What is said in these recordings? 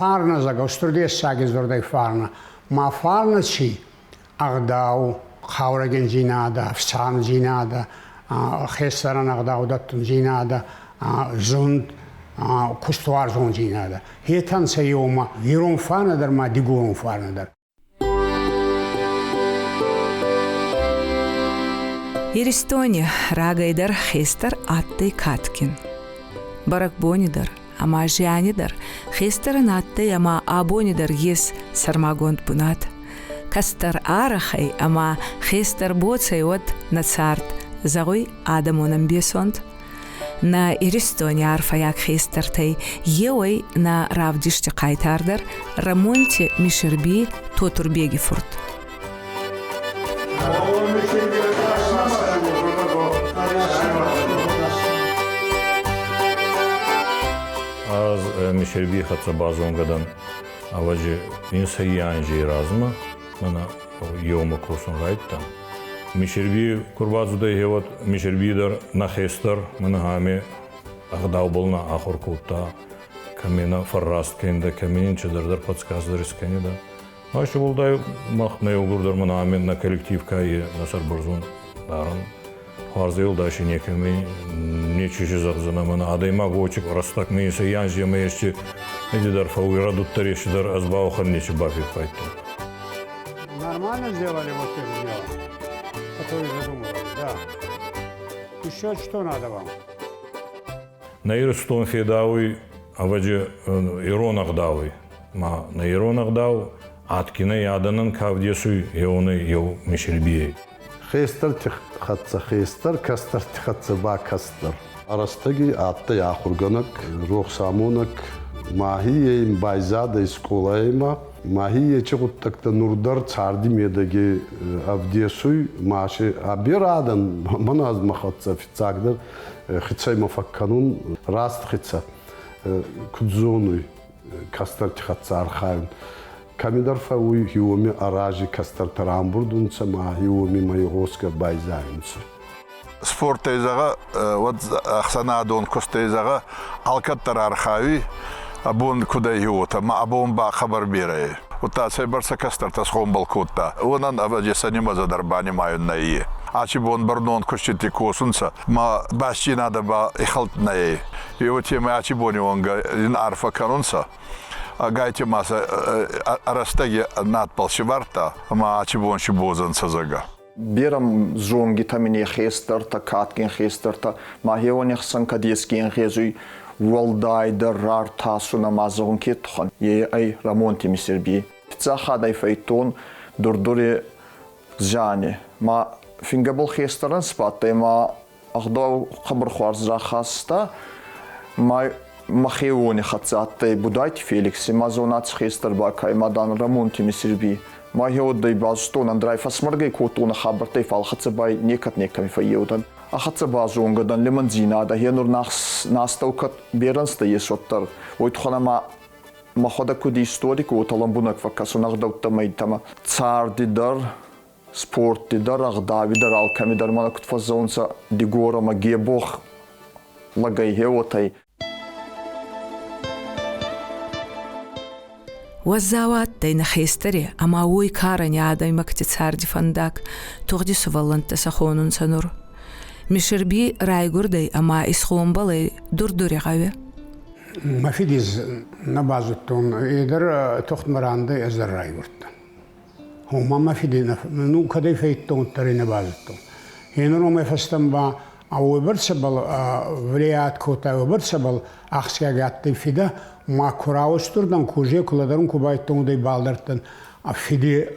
Фарнӕ, зӕгъгӕ, устур дессаги дзурдӕй фарнӕ. Ма фарнӕ ци ӕгъдау, хъаурӕгиндзийнадӕ, ӕфсармдзийнадӕ, хестӕрӕн ӕгъдау дӕттундзийнадӕ, зунд, кустуарзондзийнадӕ. Етӕ нцӕ еума ирон фарнӕ дӕр ма дигорон фарнӕ дӕр. Иристони рагӕй дӕр хестӕр адтӕй кадгин. Бӕрӕгбони дӕр ӕма зиани дӕр хестӕрӕн адтӕй ӕма абони дӕр ес сӕрмагонд бунат. Кӕстӕр арӕхӕй ӕма хестӕр боцӕй уӕд нӕ цард, зӕгъуй адӕмон ӕмбесонд. Нӕ Иристони арфӕйаг хестӕртӕй еуӕй нӕ равдисти хъайтардӕр Рӕмонти Мишерби Тотурбеги фурт. Ӕз Мишербий хӕццӕ базонгӕ дӕн, ӕвӕдзи, инсӕйи анзи размӕ, мӕнӕ еумӕ косун райдтан. Мишерби ку рбацудӕй, гъеуӕд Мишерби дӕр нӕ хестӕр, мӕнӕ ами ӕгъдаубӕл нӕ ахур кодта, кӕми нӕ фӕрраст кӕнидӕ, кӕми нин чидӕрдӕр подсказдӕр искӕнидӕ. Ащ уӕлдай мах нӕ еугурдӕр мӕнӕ ами нӕ коллектив ка е, нӕ сӕрбӕрзонд дарӕн. Хуарзел даши некӕми нечи зӕгъдзӕнӕ мӕнӕ адӕймаг уочи рӕстӕг ми сӕ янзи ӕма ести дӕр фӕууй рӕдуддӕр ести дӕр ӕз ба уӕхӕн нечи бафеппайдтон. Нормально сделали вот это дело, которое задумывали, да. Еще что надо вам? Нӕ Иристон федауй, ӕвӕдзи, ирон ӕгъдауй. Ма нӕ ирон ӕгъдау адгинӕй адӕнӕн ка вдесуй, еунӕй еу Мишельбийӕй. Хестӕрти хӕццӕ хестӕр, кӕстӕрти хӕццӕ ба кӕстӕр. Рӕстӕги адтӕй ахургӕнӕг, рохсамонӕг, мӕхи ин байзадӕй скъолаимӕ. Мӕхи ечи гъуддӕгтӕ нур дӕр царди медӕги ӕвдесуй, ма си берӕ адӕн мӕн мӕ хӕццӕ фиццагдӕр хицӕй мӕ фӕккӕнун раст хицӕ куд зонуй кӕстӕрти хӕццӕ архайун. Кӕмидӕр фӕууй уоми арази кӕстӕртӕ рамбурд унцӕ ма уоми ма игъосгӕ байзайунцӕ. Спортӕй зӕгъӕ, уӕд ӕхсӕнадон кустӕй зӕгъӕ, алкӕддӕр архайуй, абон куд ӕй, уотӕ, ма абон ба хъӕбӕр берӕ ӕй. Удта цӕйбӕрцӕ кӕстӕртӕ сгъомбӕл кодта, уонӕн ӕвӕдзи сӕ нимӕдзӕ дӕр банимайун нӕййе. Аци бон бӕрнон кустити косунцӕ, ма бастдзийнадӕ ба ихӕлд нӕй. Еуетемӕ аци бони уӕнгӕ ин арфӕ кӕнунцӕ. Ӕгайтима ма сӕ рӕстӕги надбӕл сивардта, ӕма аци бон си бодзӕнцӕ, зӕгъгӕ. Берӕ зонгитӕ мин хестӕртӕ, кадгин хестӕртӕ, ма хеуони хсӕн кӕд еске ӕнгъезуй уӕлдайдӕр рартасун ӕма зӕгъун ке туххӕн, е ӕй Рӕмонти Мисерби. Фиццагхатт фӕйдтон Дур-Дури зиани. Ма фингӕбӕл хестӕрӕн сбадтӕй ма ӕгъдау хъӕбӕр хуарз рахаста. Ма мӕхеуони хӕццӕ адтӕй Будайти Феликс, ма зонаци хестӕр ба кай, ма дан Рӕмонти Мисерби. Ма хеуӕддӕй базудтон, ӕндрай фӕсмӕргӕй кодтон хабӕрттӕй, фал хӕццӕ ба некӕд некӕми фӕййеудан. А хӕццӕ базонгӕ дӕн лимӕндзийнадӕ, хе нур настӕу кӕд берӕ ӕнзтӕ ес, уӕддӕр. Уой туххӕн ӕма мӕхуӕдӕг куд историк, уотӕ лӕмбунӕг фӕккӕсун ӕгъдӕуттӕмӕ итӕмӕ. Царди дӕр, спортти дӕр, ӕгъдауи дӕр, алкӕми дӕр мӕнӕ куд фӕззӕунцӕ Дигорӕмӕ гебох лӕгӕй хеуотӕй. Уӕззау адтӕй нӕ хестӕри ӕма уой карӕни адӕймӕгти царди фӕндаг, тугъди сувӕллӕнттӕ сӕ хонунцӕ нур. Мишерби райгурдӕй ӕма исгъомбӕл ӕй Дур-Дури гъӕуи. Мӕ фиди нӕ базудтон, е дӕр тухтмӕ рандӕй, ӕз дӕр райгурдтӕн. Гъома мӕ фиди ну кӕдӕй фӕйдтон, уӕддӕр ӕй нӕ базудтон. Енур уомӕй фӕстӕмӕ ба уойбӕрцӕбӕл влият кодта, уойбӕрцӕбӕл ахсгиаг адтӕй фидӕ, ма ку раустурдан, ку же ку лӕдӕрун ку байдтон, уӕд ӕй балдӕрдтӕн. Фиди,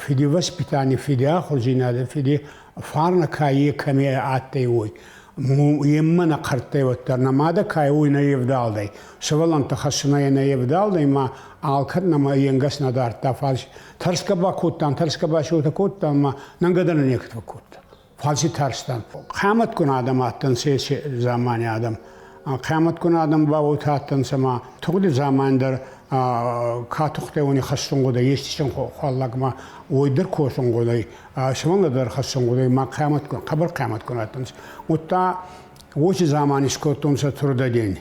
фиди воспитание, фиди ахурдзийнадӕ, фиди фарнӕ ка е кӕми адтӕй, уой. Еммӕ нӕ хъӕрттӕй уӕддӕр нӕ мадӕ кай уй нӕ евдалдӕй. Сувӕллӕнттӕ хӕссунӕй нӕ евдалдӕй ма алкӕд нӕмӕ е нгӕс нӕ дардта, фал тӕрсгӕ ба кодтан, тӕрсгӕ ба сотӕ кодтан ма нӕнгӕ дӕр нӕ некӕд фӕккодта. Фал си тарстан. Хъиамӕтгун адӕм адтӕнцӕ еци дзамани адӕм. Хъиамӕтгун адӕм ба уотӕ адтӕнцӕ ма тугъди дзамани дӕр ка тухтӕй, уони хӕссун гъудӕй, ести син хуаллагмӕ уой дӕр косун гъудӕй, сувӕллӕ дӕр хӕссун гъудӕй, ма хъиамӕтгун, хъӕбӕр хъиамӕтгун адтӕнцӕ. Удта уоци дзамани искодтонцӕ трудодень.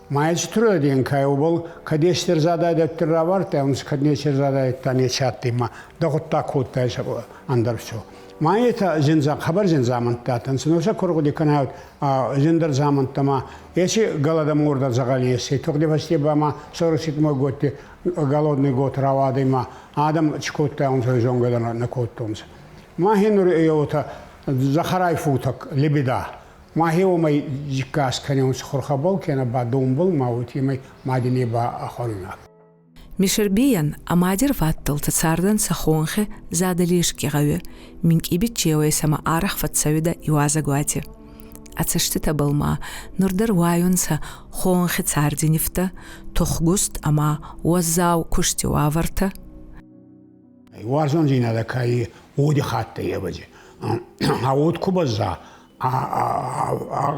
Ма еци трудодень ка уобӕл кӕд ести задӕдӕттӕ равардта, кӕд неци задӕдӕттӕ неци адтӕй, ма дӕ гъуддаг кодтай ӕндӕр все. Ма етӕ зин хъӕбӕр зин дзамӕнттӕ адтӕнцӕ. Но сӕ ку ргъуди кӕнӕ зиндӕр дзамӕнттӕ ма еци голодомор дӕр дзӕгъӕли ес. Тугъди фӕсте ба ма 47 годти голодный год рауадӕй ма адӕм чи кодтайонцӕ, зонгӕ дӕр нӕ кодтонцӕ. Ма хенур еуотӕ Захарай футок лебеда. Ма хеуомӕй джиккас кӕнионцӕ хурхӕбӕл кенӕ ба донбӕл ма уотемӕй мадине ба ахуруйнаг. Мишербийӕн ӕ мади рвадтӕлтӕ цардӕнцӕ хонхи Задӕлески гъӕуи, минкъий биччеуӕй сӕмӕ арӕх фӕццӕуидӕ иуазӕгуати. Ӕ цӕститӕбӕл ма нур дӕр уайунцӕ хонхи царди нивтӕ, тухгуст ӕма уӕззау кусти уавӕртӕ. Уарзондзийнадӕ ка уоди хаттӕй ӕвӕдзи. А уод ку бӕзза,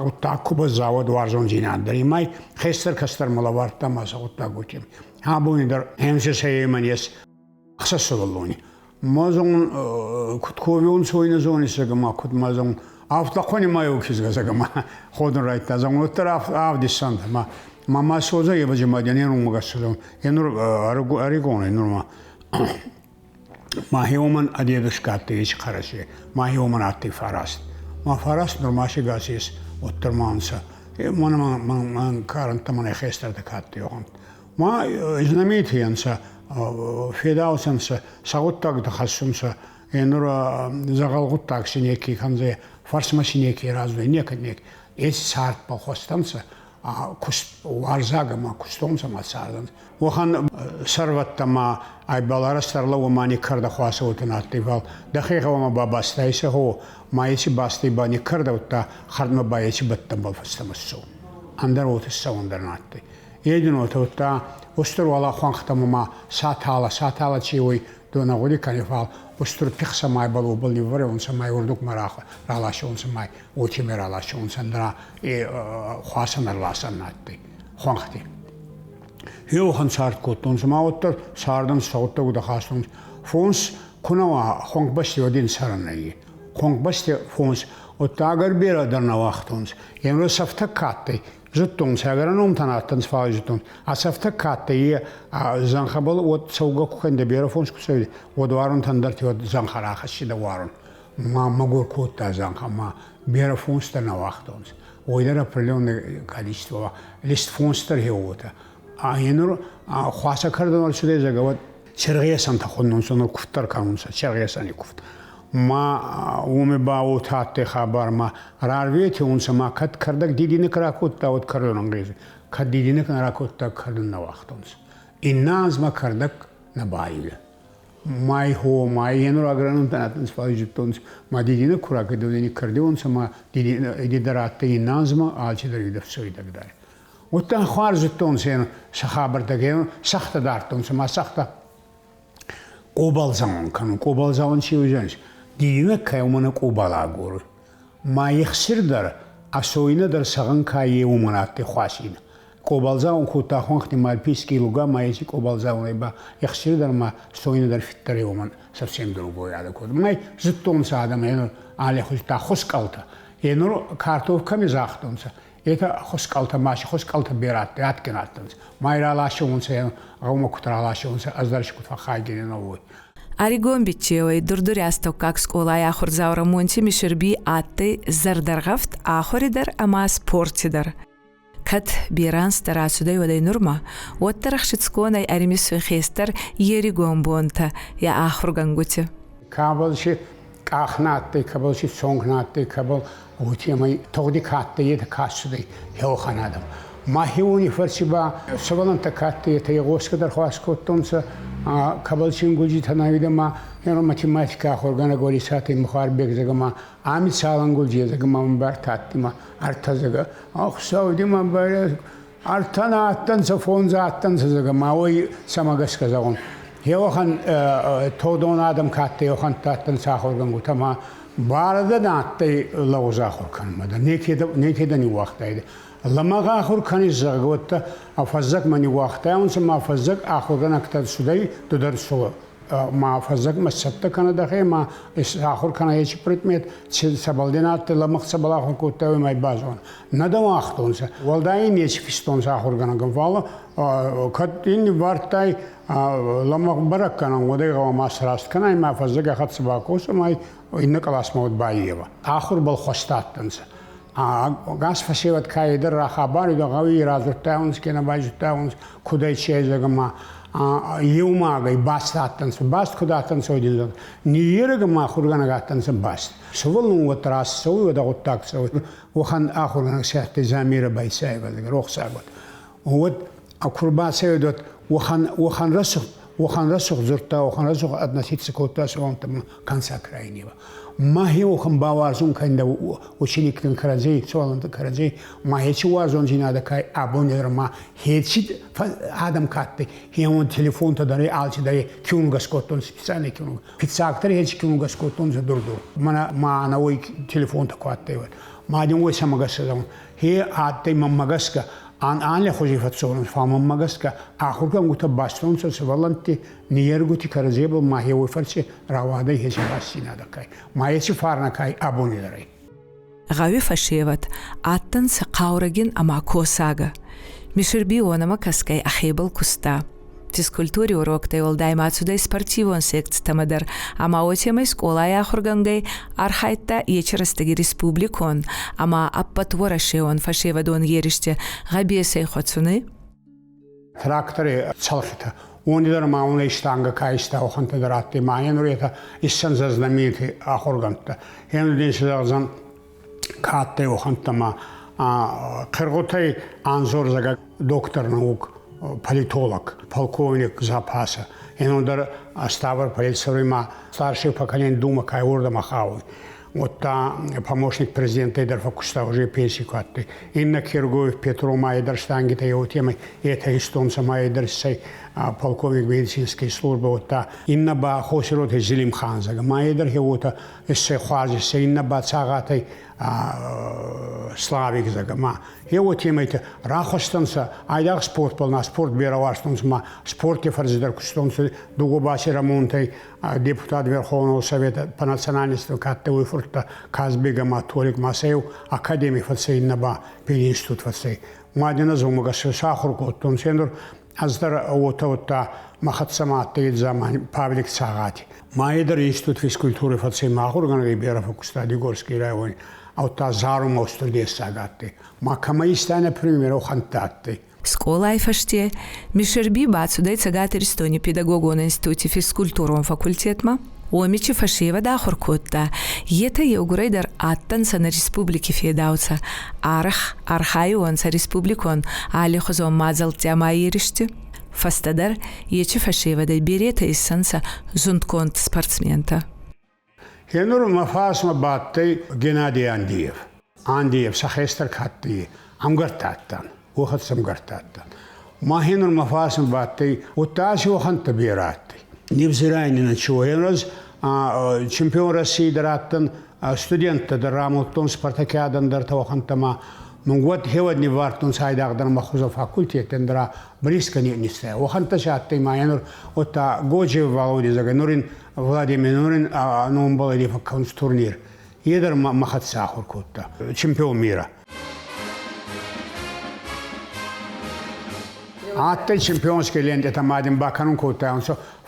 гъуддаг ку бӕзза, уӕд уарзондзийнадӕ дӕр имӕ хестӕр кӕстӕрмӕ лӕвардта ма сӕ гъуддӕгути. Абони дӕр МСС-мӕн ес ӕхсӕз сувӕллони. Ма зӕгъун, куд ковиунцӕ, уой нӕ зонис, зӕгъӕ, ма куд ма зӕгъун, авд лӕхъуӕни ма еу кизгӕ, зӕгъӕ, ма ходун райдта, зӕгъун, уӕддӕр авд иссӕнтӕ, ма ма ма содзӕ ӕвӕдзи ма дӕ не румӕ гӕсгӕ, зӕгъун, е нур ӕригон ӕй нур ма. Мӕхе уомӕн ӕ дедушка адтӕй еци Хъӕрӕсе, мӕхе уомӕн адтӕй фараст. Ма фараст нур ма се гас ес, уӕддӕр ма ӕнцӕ. Мӕнӕ мӕн карӕнттӕ мӕнӕ хестӕртӕ ка адтӕй, уӕхӕн. Ма знаменитый ӕнцӕ, федауцӕ нцӕ, сӕ гъуддӕгтӕ хӕссунцӕ. Е нур дзӕгъӕл гъуддаг си неке кӕндзӕй, фӕрсмӕ си неке раздзӕй, некӕд неке. Еци цардбӕл хуӕстӕнцӕ, куст уарзагӕ ма кустонцӕ ма цардӕнцӕ. Уӕхӕн сӕрвӕттӕ ма айбӕл арӕзт ӕрлӕууӕ ма никкӕрдӕ хуасӕ уотӕ адтӕй, фал дӕхе гъӕуама бабастайсӕ, гъо, ма еци бастӕй ба никкӕрдӕ, удта хӕрдмӕ ба еци бӕттӕнбӕл фӕстӕмӕ ссӕу. Ӕндӕр уотӕ ссӕуӕн дӕр нӕ адтӕй. Един уотӕ, удта устур уӕлӕ хуӕнхтӕмӕ ма сатала, сатала чи уой, донӕ гъуди кӕни, фал устур пихсӕ майбӕл уобӕл ниввӕреунцӕ май урдугмӕ раласионцӕ май, уотемӕй раласионцӕ, ӕндӕра хуасӕн ӕрласӕн нӕ адтӕй хуӕнхти. Еуӕхӕн цард кодтонцӕ, ма уӕддӕр цардӕн сӕ гъуддӕгутӕ хастонцӕ. Фонс ку нӕ уа, хуӕнхбӕсти уӕд ин цӕрӕн нӕййе. Хуӕнхбӕсти фонс уӕдта ӕгӕр берӕ дӕр нӕ уагътонцӕ. Емрӕ сӕфтӕг ка адтӕй, зудтонцӕ, ӕгӕр номтӕн адтӕнцӕ, фал зудтонцӕ. А сӕфтӕг ка адтӕй, е зӕнхӕбӕл уӕд цӕугӕ ку кӕнидӕ, берӕ фонс ку цӕуидӕ, уӕд уарунтӕн ӕндӕрти уӕд зӕнхӕ рахӕссидӕ уарун. Ма мӕгур кодта зӕнхӕ, ма берӕ фонстӕ нӕ уагътонцӕ. Уой дӕр определенное количество лист фонстӕр хеуотӕ. А енур хуасӕ кӕрдӕн ӕрцудӕй, зӕгъӕ, уӕд чергъесӕнтӕ хуннунцӕ, нур куфт дӕр кӕнунцӕ, чергъесӕни куфт. Ма уоми ба уотӕ адтӕй хабар, ма рарветиунцӕ, ма кӕд кӕрдӕг дидинӕг ракодта, уӕд кӕрдун ӕнгъезуй. Кӕд дидинӕг нӕ ракодта, кӕрдун нӕ уагътонцӕ. Иннӕ анз ма кӕрдӕг нӕ байилӕ. Май хо, май енур агрономтӕ адтӕнцӕ, фал зудтонцӕ, ма дидинӕг ку ракӕдонӕ никкӕрдиуонцӕ, ма дидинӕг адтӕй иннӕ анзмӕ алчидӕр идӕфсой и так далее. Удта хуарз зудтонцӕ сӕ хабӕрттӕ, сӕгътӕ дардтонцӕ, ма сӕгътӕ къобалдзауӕн кӕнун. Къобалдзауӕн чи уодзӕнӕй? Дидинӕг ка уомӕн къобал агоруй. Ма ихсир дӕр, ӕсойнӕ дӕр сӕгъӕн ка е уомӕн адтӕй хуасийнӕ. Къобалдзауӕн кодта хуӕнхти ма альпийский луга, ма еци къобалдзауӕнӕй ба ихсир дӕр ма сойнӕ дӕр фиддӕр уомӕн совсем другой адӕ кодта. Май зудтонцӕ адӕм енур аллихузи хускъӕлтӕ. Енур картоф кӕми загътонцӕ, етӕ хускъӕлтӕ ма си хускъӕлтӕ берӕ адтӕй, адгин адтӕнцӕ. Ма раласиуонцӕ, гъӕумӕ куд раласиуонцӕ, ӕз дӕр си куд фӕххайгин уой. Ӕригон биччеуӕй Дур-Дури астӕуккаг скъолай ахурдзау Рӕмонти Мишербий адтӕй зӕрдӕргъӕвд ахури дӕр ӕма спорти дӕр. Кӕд берӕ ӕнзтӕ рацудӕй уӕдӕй нурмӕ, уӕддӕр ӕхсицгонӕй ӕримисуй хестӕр е ригон бонтӕ йӕ ахургӕнгути. Кӕбӕл си къах нӕ адтӕй, кӕбӕл си цонг нӕ адтӕй, кӕбӕл уотемӕй тугъди ка адтӕй, етӕ ка цудӕй еуӕхӕн адӕм. Мӕхеуони фӕрци ба сувӕллӕнттӕ ка адтӕй, етӕ игъосгӕ дӕр хуарз кодтонцӕ, кӕбӕл чингуджитӕ нӕ уидӕ ма математикӕ ахургӕнӕг Олисати Мухарбег зӕгъӕ ма ами цалӕнгулджи зӕгъӕ ма мӕн бартӕ адтӕй ма ӕртӕ зӕгъӕ. Хуцау ди мӕ барӕ ӕртӕ нӕ адтӕнцӕ, фондз адтӕнцӕ зӕгъӕ ма уой цӕмӕ гӕсгӕ зӕгъун. Еуӕхӕн тодон адӕм ка адтӕй, еуӕхӕнттӕ адтӕнцӕ ахургӕнгутӕ ма барадӕ нӕ адтӕй лӕгъуз ахур кӕнунмӕ дӕр, неке дӕ ниууагътайдӕ. Лӕмӕгъ ахур кӕнис, зӕгъгӕ, уӕдта а фӕззӕгмӕ ниууагътайуонцӕ ма фӕззӕг ахургӕнӕгтӕ цудӕй ду дӕр цо ма фӕззӕгмӕ цӕттӕ кӕнӕ дӕхе ма ахур кӕнӕ ечи предмет, цӕбӕл дин адтӕй, лӕмӕгъ цӕбӕл ахур кодтай, уой базон. Нӕ дӕ уагътонцӕ. Уӕлдай неци фистонцӕ ахургӕнӕгӕн, фал кӕд ин ниввардтай лӕмӕгъ бӕрӕг кӕнӕн, уӕд ӕй гъӕуама сраст кӕнай ма фӕззӕг ӕ хӕццӕ бакосӕ ма иннӕ къласмӕ уӕд баййева. Ахурбӕл хуӕст адтӕнцӕ. Ӕгас фӕсевӕд каедӕр рахабар гъӕуи радзурдтайуонцӕ кенӕ байзудтайуонцӕ, куд ӕй чи ӕй зӕгъӕ ма еумагӕй баст адтӕнцӕ. Баст куд адтӕнцӕ, уой дин ниййерӕг ӕма ахургӕнӕг адтӕнцӕ баст. Сувӕллон уӕддӕр ас цӕуй, уӕд гъуддаг цӕуй. Уӕхӕн ахургӕнӕг си адтӕй Замирӕ Байцаева, рохсаг уӕд. Уӕд ку рбацӕуид, уӕд уӕхӕн, уӕхӕн рӕсугъд, уӕхӕн рӕсугъд дзурдта, уӕхӕн рӕсугъд относиться кодта сувӕллӕнттӕмӕ конца крайнего. Мӕхе уӕхӕн бауарзун кӕнидӕ учениктӕн кӕрӕдзей, сувӕллӕнттӕн кӕрӕдзей, мӕхе уарзондзийнадӕ ка абони дӕр ма хеци адӕм ка адтӕй, хеуон телефонтӕ дӕр алци дӕр киунугӕ скодтон, специальный киунугӕ. Фиццагдӕр еци киунугӕ скодтонцӕ дур-дур. Мӕнӕ ма ӕнӕуой телефонтӕ ку адтӕй, уӕд. Ма дин уой цӕмӕ гӕсгӕ зӕгъун, хе адтӕй мӕнмӕ гӕсгӕ, ан алли хузи фӕццорунцӕ, фал мӕнмӕ гӕсгӕ ахургӕнгутӕ бастонцӕ сувӕллӕнтти ниййергути кӕрӕдзебӕл ма хе уой фӕрци рауадӕй хеци бастдзийнадӕ кай. Ма еци фарнӕ кай абони дӕр ӕй. Гъӕуи фӕсевӕд адтӕнцӕ хъаурӕгин ӕма косагӕ. Мишерби уонӕмӕ кӕсгӕй ӕхебӕл куста. Физкультури уроктӕй уӕлдай ма цудӕй спортивон секцитӕмӕ дӕр ӕма уотемӕй скъолай ахургӕнгӕй архайдта ечи рӕстӕги республикон ӕма ӕппӕтуӕрӕсеуон фӕсевӕдон еристи гъӕбесӕй хуӕцуни. Трактори цӕлхитӕ, уони дӕр ма уонӕй штангӕ ка иста, уӕхӕнттӕ дӕр адтӕй. Ма енур етӕ иссӕнцӕ знаменити ахургӕндтӕ. Енур дин си зӕгъдзӕн, ка адтӕй, уӕхӕнттӕ ма Хъиргъутӕй Анзор зӕгъӕг доктор наук, политолог, полковник запаса. Енур дӕр Ставрополь цӕруй ма старший поколение Дума кай уордӕмӕ хауй. Уӕдта помощник президентӕй дӕр фӕккуста уже пенсий ку адтӕй. Иннӕ Киргоев Петро ма дӕр штангитӕ еутемӕй етӕ истонцӕ ма дӕр иссӕй полковник медицинской службы, уӕдта иннӕ ба Хосироти Зелимхан зӕгъӕ, ма е дӕр уотӕ иссӕй хуарз иссӕй, иннӕ ба Цагъатӕй Славик зӕгъӕ, ма е уотемӕйтӕ рахуӕстӕнцӕ айдагъ спортбӕл на спорт берӕ уарзтонцӕ ма спорти фӕрзи дӕр кустонцӕ Дугобаси Рамонтӕй депутат Верховного Совета по национальностям ка адтӕй, уой фурттӕ Казбег ӕма Толик ма сӕ еу академи фӕцӕй, иннӕ ба пединститут фӕцӕй. Мадина зумӕ гӕсгӕ сахур кодтонцӕ. Нур ӕз дӕр уотӕ уодта мӕ хӕццӕ ма адтӕй дзамани Павлик Цагъати. Ма е дӕр институт физкультуры фӕцӕй, ма ахургӕнӕгӕй берӕ фӕккуста Дигорский райони. Ӕудта зарумӕ устур дессаг адтӕй. Ма кӕмӕ истай, например, охӕнттӕ адтӕй. Скъолай фӕсте Мишерби бацудӕй Цӕгат Иристони педагогон институти физкультурон факультетмӕ. Уоми чи фӕсевӕд ахур кодта, етӕ еугурӕй дӕр адтӕнцӕ нӕ республики федауцӕ, арӕх архайуонцӕ республикон аллихузон мадзӕлтти ӕма еристи. Фӕстӕдӕр ечи фӕсевӕдӕй беретӕ иссӕнцӕ зундгонд спортсментӕ. Гъенур мӕ фарсмӕ бадтӕй Геннадий Андиев. Андиев сӕ хестӕр ка адтӕй, ӕмгӕрттӕ адтан, уӕхӕццӕ ӕмгӕрттӕ адтан. Ма гъенур мӕ фарсмӕ бадтӕй, удта аци уӕхӕнттӕ берӕ адтӕй. Невзирая ни на чего. Гъенур чемпион России дӕр адтӕн, студенттӕ дӕр рамулдтон спартакиадӕн дӕр уӕхӕнттӕ ма мун уӕд хевӕд ниввардтонцӕ айдагъдӕр мӕ хузӕ факультеттӕн дӕр близко не нистӕ. Уӕхӕнттӕ си адтӕй ма гъенур удта Годжев Володя зӕгъӕ, нур ин Владимир Нурин номбӕл фӕккӕнц турнир. Е дӕр мӕ хӕццӕ ахур кодта. Чемпион мира. Адтӕй чемпионский лентӕ ма дин бакӕнун кодта.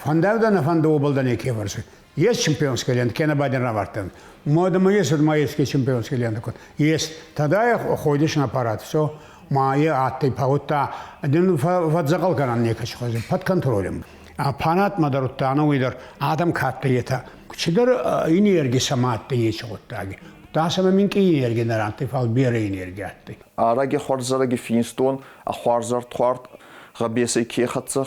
Фӕндӕв дӕ нӕ фӕндӕ, уобӕл дӕ неке фӕрсуй. Есть чемпионская лента, кенӕ ба дин равардтан. Модама есть, ма есть чемпионская лента. Есть. Тогда ходишь на парад. Все. Ма е адтӕй паудта. Дин фӕдзӕгъӕл кӕнӕн некӕци хузи. Под контролем. Аппаратмӕ дӕр удта ӕнӕуи дӕр адӕм ка адтӕй, етӕ чидӕр энерги сӕмӕ адтӕй еци гъуддаги. Удта сӕмӕ минкъий энерги нӕ рандтӕй, фал берӕ энерги адтӕй. Ӕрӕги хуӕрзӕрӕги финстон, ӕ хуӕрзӕрдхуард гъӕбесӕй ке хӕццӕ,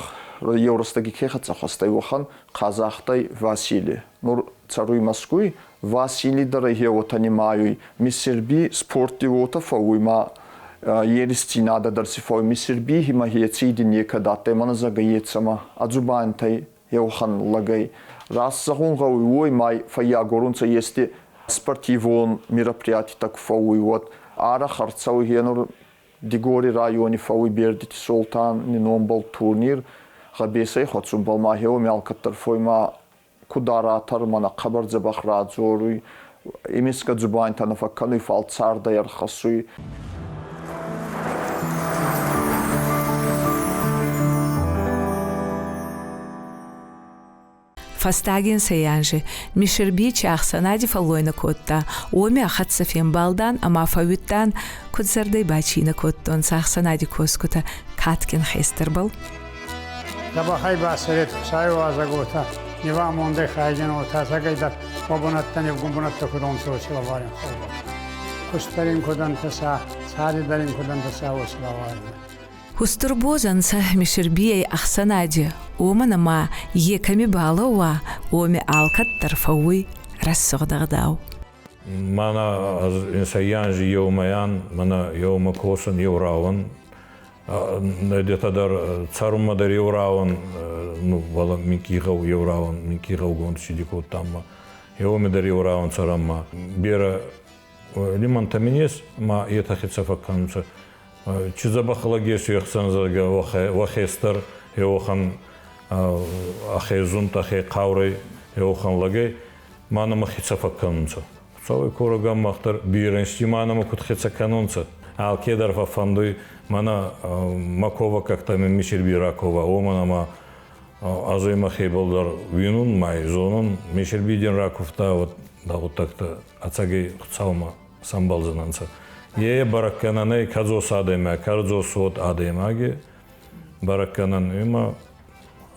еу рӕстӕги ке хӕццӕ хуӕстӕй, уӕхӕн Хъазахътӕй Васили. Нур цӕруй Мӕскуй. Васили дӕр ӕхе уотӕ нимайуй. Мисирби спорти уотӕ фӕууй ма еристзийнадӕ дӕр си фӕууй. Мисирби имӕ еци дин некӕд адтӕй, мӕнӕ зӕгъгӕ ецӕмӕ ӕ дзубантӕй еуӕхӕн лӕгӕй. Раст зӕгъун гъӕуй, уой ма фӕййагорунцӕ ести спортивон мероприятитӕ ку фӕууй, уӕд арӕх ӕрцӕуй гъенур Дигори райони фӕууй Бердити Солтани номбӕл турнир гъӕбесӕй хуӕцунбӕл ма хеуоми алкӕддӕр фойма куд аратор мӕнӕ хъӕбӕр дзӕбӕх радзоруй, имисгӕ дзубантӕ нӕ фӕккӕнуй, фал цардӕй ӕрхӕссуй. Фӕстаг инсӕй анзи Мисирбий ӕхсӕнади фӕллойнӕ кодта, уоми ӕ хӕццӕ фембалдан ӕма фӕууидтан, куд зӕрдӕй бацийнӕ кодтонцӕ ӕхсӕнади косгутӕ кадгин хестӕрбӕл. Дзӕбӕхӕй бацӕрет Хуцауи уазӕготӕ, нивӕамондӕй хайгин уотӕ, ӕцӕгӕйдӕр уӕ бунӕттӕ нивгун бунӕттӕ куд онцӕ, уоци лӕварен Хуцаубӕл. Кустдӕр ин куд ӕнтӕса, царди дӕр ин куд ӕнтӕса, уоци лӕварен. Устур боз ӕнцӕ Мисирбийӕй ӕхсӕнади, уомӕн ӕма е кӕми балӕууа, уоми алкӕддӕр фӕууй рӕсугъд ӕгъдау. Мӕнӕ ӕз инсӕй анзи еумӕйӕн, мӕнӕ еумӕ косӕн еу рауӕн, Етӕ дӕр цӕрунмӕ дӕр еу рауӕн, ну, вала минкъий гъӕу еу рауӕн, минкъий гъӕугонд сиди кодтам ма. Еуми дӕр еу рауӕн цӕрӕн ма. Берӕ лимӕнтӕ мин ес, ма етӕ хецӕ фӕккӕнунцӕ. Чи дзӕбӕх лӕг ес уе хсӕн, зӕгъгӕ, уӕ хестӕр еуӕхӕн ӕхе зунд, ӕхе хъаурӕй еуӕхӕн лӕгӕй, ма нӕмӕ хецӕ фӕккӕнунцӕ. Хуцауи корӕгӕн мах дӕр берӕнсти ма нӕмӕ куд хецӕ кӕнунцӕ. Алкедӕр фӕффӕндуй мӕнӕ Макова как-то Мишельби ракова, уомӕн ӕма ӕз мӕхебӕл дӕр уинун, ма зонун, Мишельби дин ракувта, вот да гъуддӕгтӕ ӕцӕгӕй Хуцаумӕ сӕмбӕлдзӕнӕнцӕ. Е бӕрӕггӕнӕн ӕй кӕдзос адӕймаг, кӕрдзос уод адӕймаги бӕрӕггӕнӕн има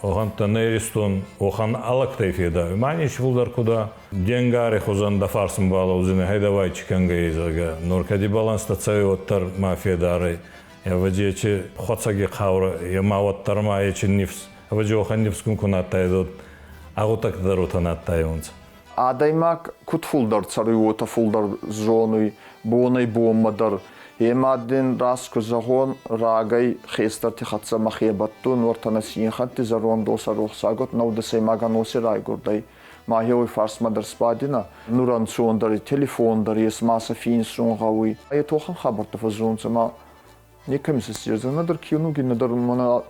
Охӕнттӕ нӕ Иристон охӕн алӕгтӕй федауй. Ма ничи фулдӕр куда денгари хузӕн дӕ фарсмӕ балӕудзинӕ, хей давай чикӕнгӕй, зӕгъгӕ. Нур кӕди баланстӕ цӕуй, уӕддӕр ма федарӕй. Ӕвӕдзи ечи хуӕцӕги хъаурӕ, е ма уӕддӕр ма ечи нифс. Ӕвӕдзи охӕн нифсгун ку на адтайдӕ, агъуддӕгтӕ дӕр уотӕ на адтайуонцӕ. Адӕймаг куд фулдӕр цӕруй, уотӕ фулдӕр зонуй бонӕй-бонмӕ дӕр. Ӕма дин раст ку зӕгъон, рагӕй хестӕрти хӕццӕ мӕхе бӕттун, уӕртӕ нӕ синхӕнтти зӕронд уосӕ рохсагот нӕудӕсӕймаг ӕноси райгурдӕй. Ма еуей фарсмӕ дӕр сбадинӕ. Нур ӕнцондӕр телефон дӕр ес, ма сӕ финсун гъӕуй. Е тохӕн хабӕрттӕ фӕззонунцӕ, ма некӕми сӕ сирдзӕн, нӕдӕр киунуги, нӕдӕр мӕнӕ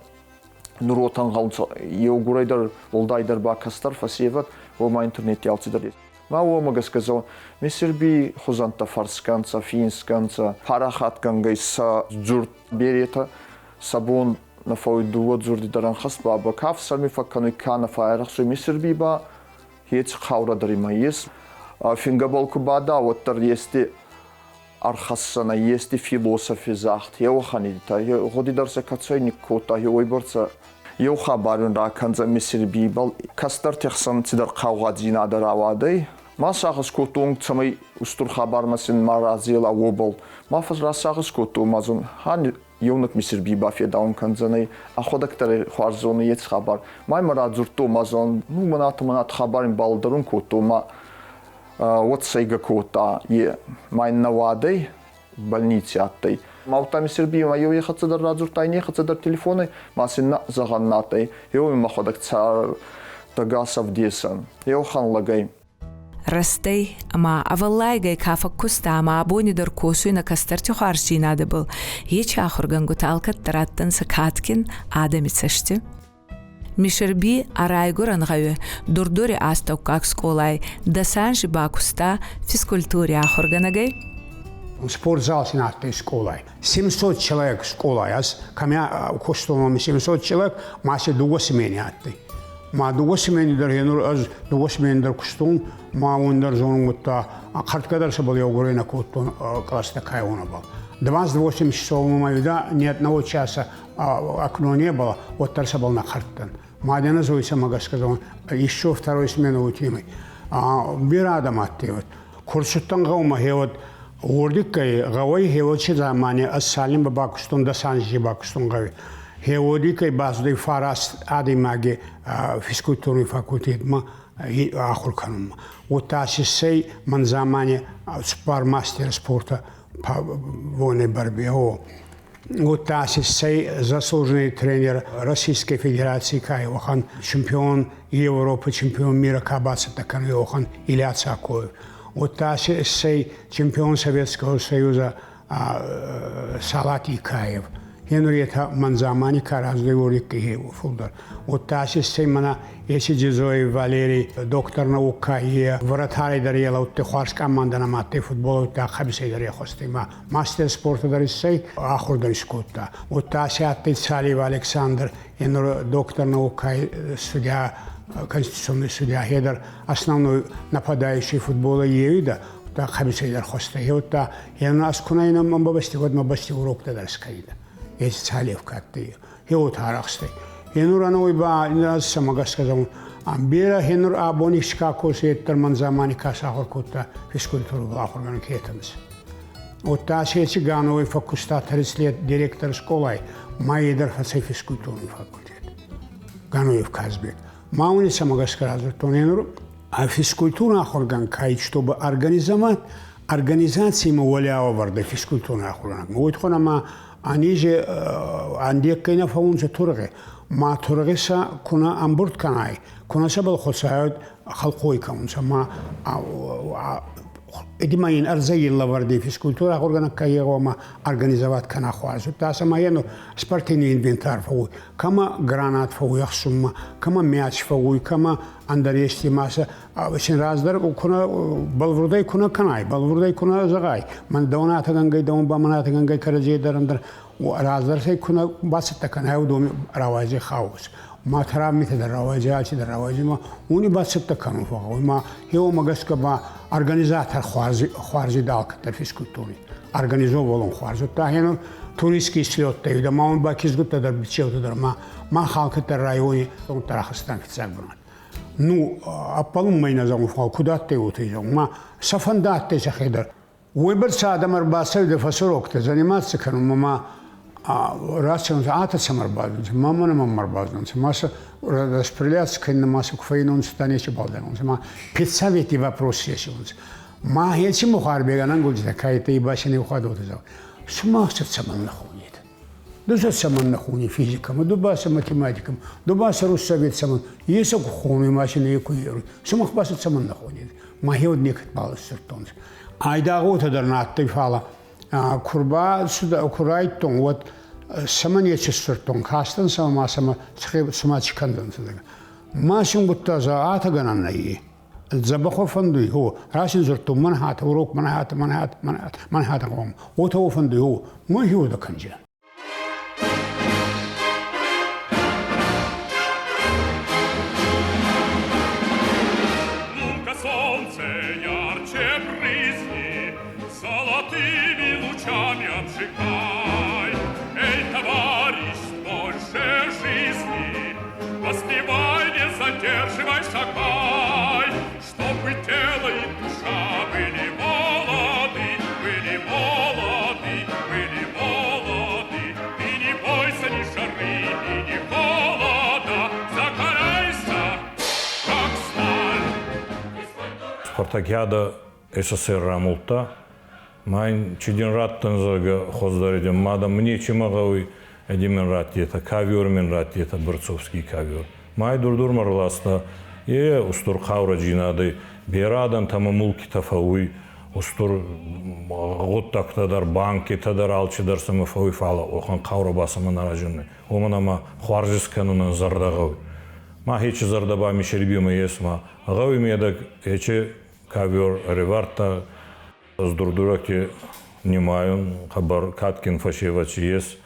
нур уотӕ ӕнгъӕлунцӕ еугурӕй дӕр, уӕлдайдӕр ба кӕстӕр фӕсевӕд, уома интернети алцидӕр ес. Ма уомӕ гӕсгӕ зӕгъун, Мисирбий хузӕнттӕ фӕрсгӕ нцӕ, финсгӕ нцӕ, парахатгӕнгӕй сӕ дзурд беретӕ сӕ бон нӕ фӕууй дууӕ дзурди дӕр ӕнхӕст баба ка ӕфсӕрми фӕккӕнуй, ка нӕ фӕйарӕхсуй. Мисирбий ба еци хъаурӕ дӕр имӕ ес. Фингӕбӕл ку бада, уӕддӕр ести ӕрхӕссӕнӕ ести философи загъд, еуӕхӕнидтӕ, гъуди дӕр сӕ кӕцӕй никкодта, уойбӕрцӕ еу хабар ин ракӕндзӕн Мисирбийбӕл. Кӕстӕрти хсӕн цидӕр хъаугъадзийнадӕ рауадӕй. Ма сагъӕс кодтон, цӕмӕй устур хабармӕ син ма разела, уобӕл. Ма расагъӕс кодтон, ма зон, хан еунӕг Мисирбий бафедаун кӕндзӕнӕй, ӕхуӕдӕг дӕр хуарз зоны еци хабар. Ма имӕ радзурдтон, ма зон, ну, мӕнӕ мӕнӕ хабар ин балӕдӕрун кодтон, ма уӕд сӕйгӕ кодта е ма ин нӕуадӕй больници адтӕй. Ма удта Мисирбий ма еуей хӕццӕ дӕр радзурдта, инней хӕццӕ дӕр телефонӕй, ма син нӕ зӕгъӕн на адтӕй. Еуеми мӕхуӕдӕг цардӕгас ӕвдесӕн. Еу хан лӕгӕй. Рӕстӕй ӕма ӕвӕллайгӕй ка фӕккуста ӕма абони дӕр косуй нӕ кӕстӕрти хуарздзийнадӕбӕл, ечи ахургӕнгутӕ алкӕддӕр адтӕнцӕ кадгин адӕми цӕсти. Мисирби ӕ райгурӕн гъӕуи Дур-Дури астӕуккаг скъолай дӕс анзи бакуста физкультури ахургӕнӕгӕй. Спортзал син адтӕй скъолай. 700 человек скъолай. Ӕз кӕми кустон, 700 человек, ма си дууӕ смени адтӕй. Ма дууӕ смени дӕр енур ӕз дууӕ смени дӕр кустон, ма уон дӕр зонун удта хӕртгӕ дӕр сӕбӕл еугурӕй нӕ кодтон кълӕстӕ кайуонӕбӕл. 28 часов да ни одного часа окно не было, уӕддӕр сӕбӕл нӕ хӕрдтӕн. Мадӕ зой сӕмӕ гӕсгӕ зон, еще второй смену утимой. Берӕ адӕм адтӕй. Курсуттан гъӕумӕ хеуӕд уордиккӕй гъӕуӕй хеуӕд замани ӕз цалинмӕ бакустон, 10 анзи бакустон гъӕуи. Хеуодиккӕй бацудӕй фараст адӕймаги физкультурный факультетмӕ ахур кӕнунмӕ. Удта сиссӕй мӕн замани цуппар мастер спорта воней борьбе. Удта сиссӕй заслуженный тренер Российской Федерации ка уӕхӕн чемпион Европы, чемпион мира ка бацӕттӕ кӕнуй, уӕхӕн Илья Цакоев. Удта иссӕй чемпион Советского Союза Салат Икаев. Енур етӕ мӕн замани ка раздӕр фулдӕр. Удта иссӕй мӕнӕ еци Джизоев Валерий, доктор наук ка е, вратарь дӕр е лӕудтӕй, хуарз командӕ нӕма адтӕй футбол, удта хъӕбисӕй дӕр е хуӕстӕй ма мастер спорта дӕр иссӕй, ахур дӕр искодта. Удта си адтӕй Цалиев Александр, енур доктор наук, судья, конституционный судья, хедӕр основной нападающий футбола еуида, удта хъӕбисӕй дӕр хуӕстӕй. Удта енур ӕз ку нӕ мӕн бабасти, уӕд мӕ бӕсти уроктӕ дӕр искӕнидӕ. Еци Цалиев ка адтӕй, е уотӕ арӕхстӕй. Енур ӕнӕуи ба ӕз цӕмӕ гӕсгӕ зӕгъун, берӕ хенур абони ка косы, еттӕр мӕн замани ка сахур кодта физкультурӕбӕл ахургӕнӕг хетӕнцӕ. Удта аци Гановой фӕккуста 30 лет директор скъолай, ма е дӕр фӕцӕй физкультурный факультет. Ганоев Казбек. Ма уни цӕмӕ гӕсгӕ радзурдтон енур, а физкультурный ахургӕнӕг кай, чтобы организовать организациимӕ уӕлиауӕвӕрдӕй физкультурный ахургӕнӕг. Уой туххӕн ӕма анизе ӕндеккӕй нӕ фӕуунцӕ тургъи. Ма тургъи сӕ ку нӕ ӕмбурд кӕнай, ку нӕ сӕбӕл хуӕцай, хӕлхъой кӕнунцӕ. Ма эдима ин ӕрдзӕй лӕвӕрди физкультура ахургӕнӕг ка гъӕуама организовать кӕна хуарз. Удта сӕмӕ ену спортивный инвентарь фӕууй, кӕмӕ гранат фӕууй ӕхсунмӕ, кӕмӕ мяч фӕууй, кӕмӕ ӕндӕр ести ма сӕ син раздӕр кунӕ бӕлвурдӕй кунӕ кӕнай, бӕлвурдӕй кунӕ зӕгъай, мӕн дӕуӕн атӕгӕнгӕй, дӕуӕн ба мӕн атӕгӕнгӕй кӕрӕдзей дӕр ӕндӕр раздӕр сӕй кунӕ бацӕттӕ кӕнай, уыдон рауайдзӕй хаос. Ма травмитӕ дӕр рауайдзӕй, аци дӕр рауайдзӕй, ма уони бацӕттӕ кӕнун фӕгъгъӕуй. Ма хеуомӕ гӕсгӕ ба организатор хуарзи алкӕддӕр физкультури. Организовывал хуарз. Удта хенур туристский слеттӕ, да ма он ба кизгуттӕ дӕр, бичеутӕ дӕр, ма мах алкӕддӕр райони рахастан фиццаг бунат. Ну, ӕппӕлунмӕ нӕ зӕгъун, фал куд адтӕй, уотӕ зӕгъун. Ма сӕ фӕндӕ адтӕй сӕхе дӕр. Уойбӕрцӕ адӕм ӕрбацӕуидӕ фӕсуроктӕ заниматься кӕнунмӕ ма рацӕунцӕ, атӕ цӕмӕ ӕрбацӕунцӕ, ма мӕнӕ мӕмӕ ӕрбацӕунцӕ, ма сӕ распределяться кӕнун ма сӕ ку фӕййинонцӕ, та нечи балдӕнонцӕ, ма педсовети вопрос есунцӕ. Ма еци Мухарбегӕн ӕнгулдзитӕ кайтӕ и басини ухадотӕ зӕгъ. Сумах сӕ цӕмӕннӕ хонетӕ? Ду сӕ цӕмӕннӕ хони физикӕмӕ, ду ба сӕ математикӕмӕ, ду ба сӕ руссовет цӕмӕн? Е сӕ ку хонуй, ма син е ку еруй. Сумах ба сӕ цӕмӕннӕ хонетӕ? Ма хеуд некӕд бал иссирдтонцӕ. Айдагъ уотӕ дӕр нӕ адтӕй, фалӕ ку рбацуда, ку райдтон, уӕд цӕмӕ неци сдзурдтон, кастӕн сӕмӕ ма сӕмӕ цума ци кӕндзӕнцӕ. Ма син гудта атӕ гӕнӕн нӕййе. Дзӕбӕх фӕндуй, хо, расин дзурдтон, мӕн хатӕ урок, мӕн хатӕ, мӕн хатӕ, мӕн хатӕ, мӕн хатӕ гъом. Уотӕ фӕндуй, хо, мӕн хеуодӕ кӕнджа. Ну-ка, солнце, ярче брызни, золотыми лучами обжигай. Эй, товарищ, больше жизни, поспевай, не задерживай, шагай, чтобы тело и душа были молоды, были молоды, были молоды. Ты не бойся ни жары и ни холода, закаляйся, как сталь. Спартакиада СССР рамулдта. Ма ин чи дин раттӕн, зӕгъгӕ, хуӕздӕр ма дам нечи ма гъӕуй, эди мин раттетӕ, ковер мин раттетӕ, борцовский ковер. Ма ӕй Дур-Дурмӕ ӕрласта, е устур хъаурӕджийнадӕй, берӕ адӕмтӕмӕ мулкитӕ фӕууй, устур гъуддӕгтӕ дӕр, банкитӕ дӕр, алчидӕр сӕмӕ фӕууй, фал уӕхӕн хъаурӕ ба сӕмӕ нӕ разиннуй. Уомӕн ӕма хуарз искӕнунӕн зӕрдӕ гъӕуй. Ма хечи зӕрдӕ ба Мишербимӕ ес, ма гъӕуи медӕг ечи ковер ӕрӕвардта. Ӕз Дур-Дурӕгти нимайун, хъӕбӕр кадгин фӕсевӕд си ес,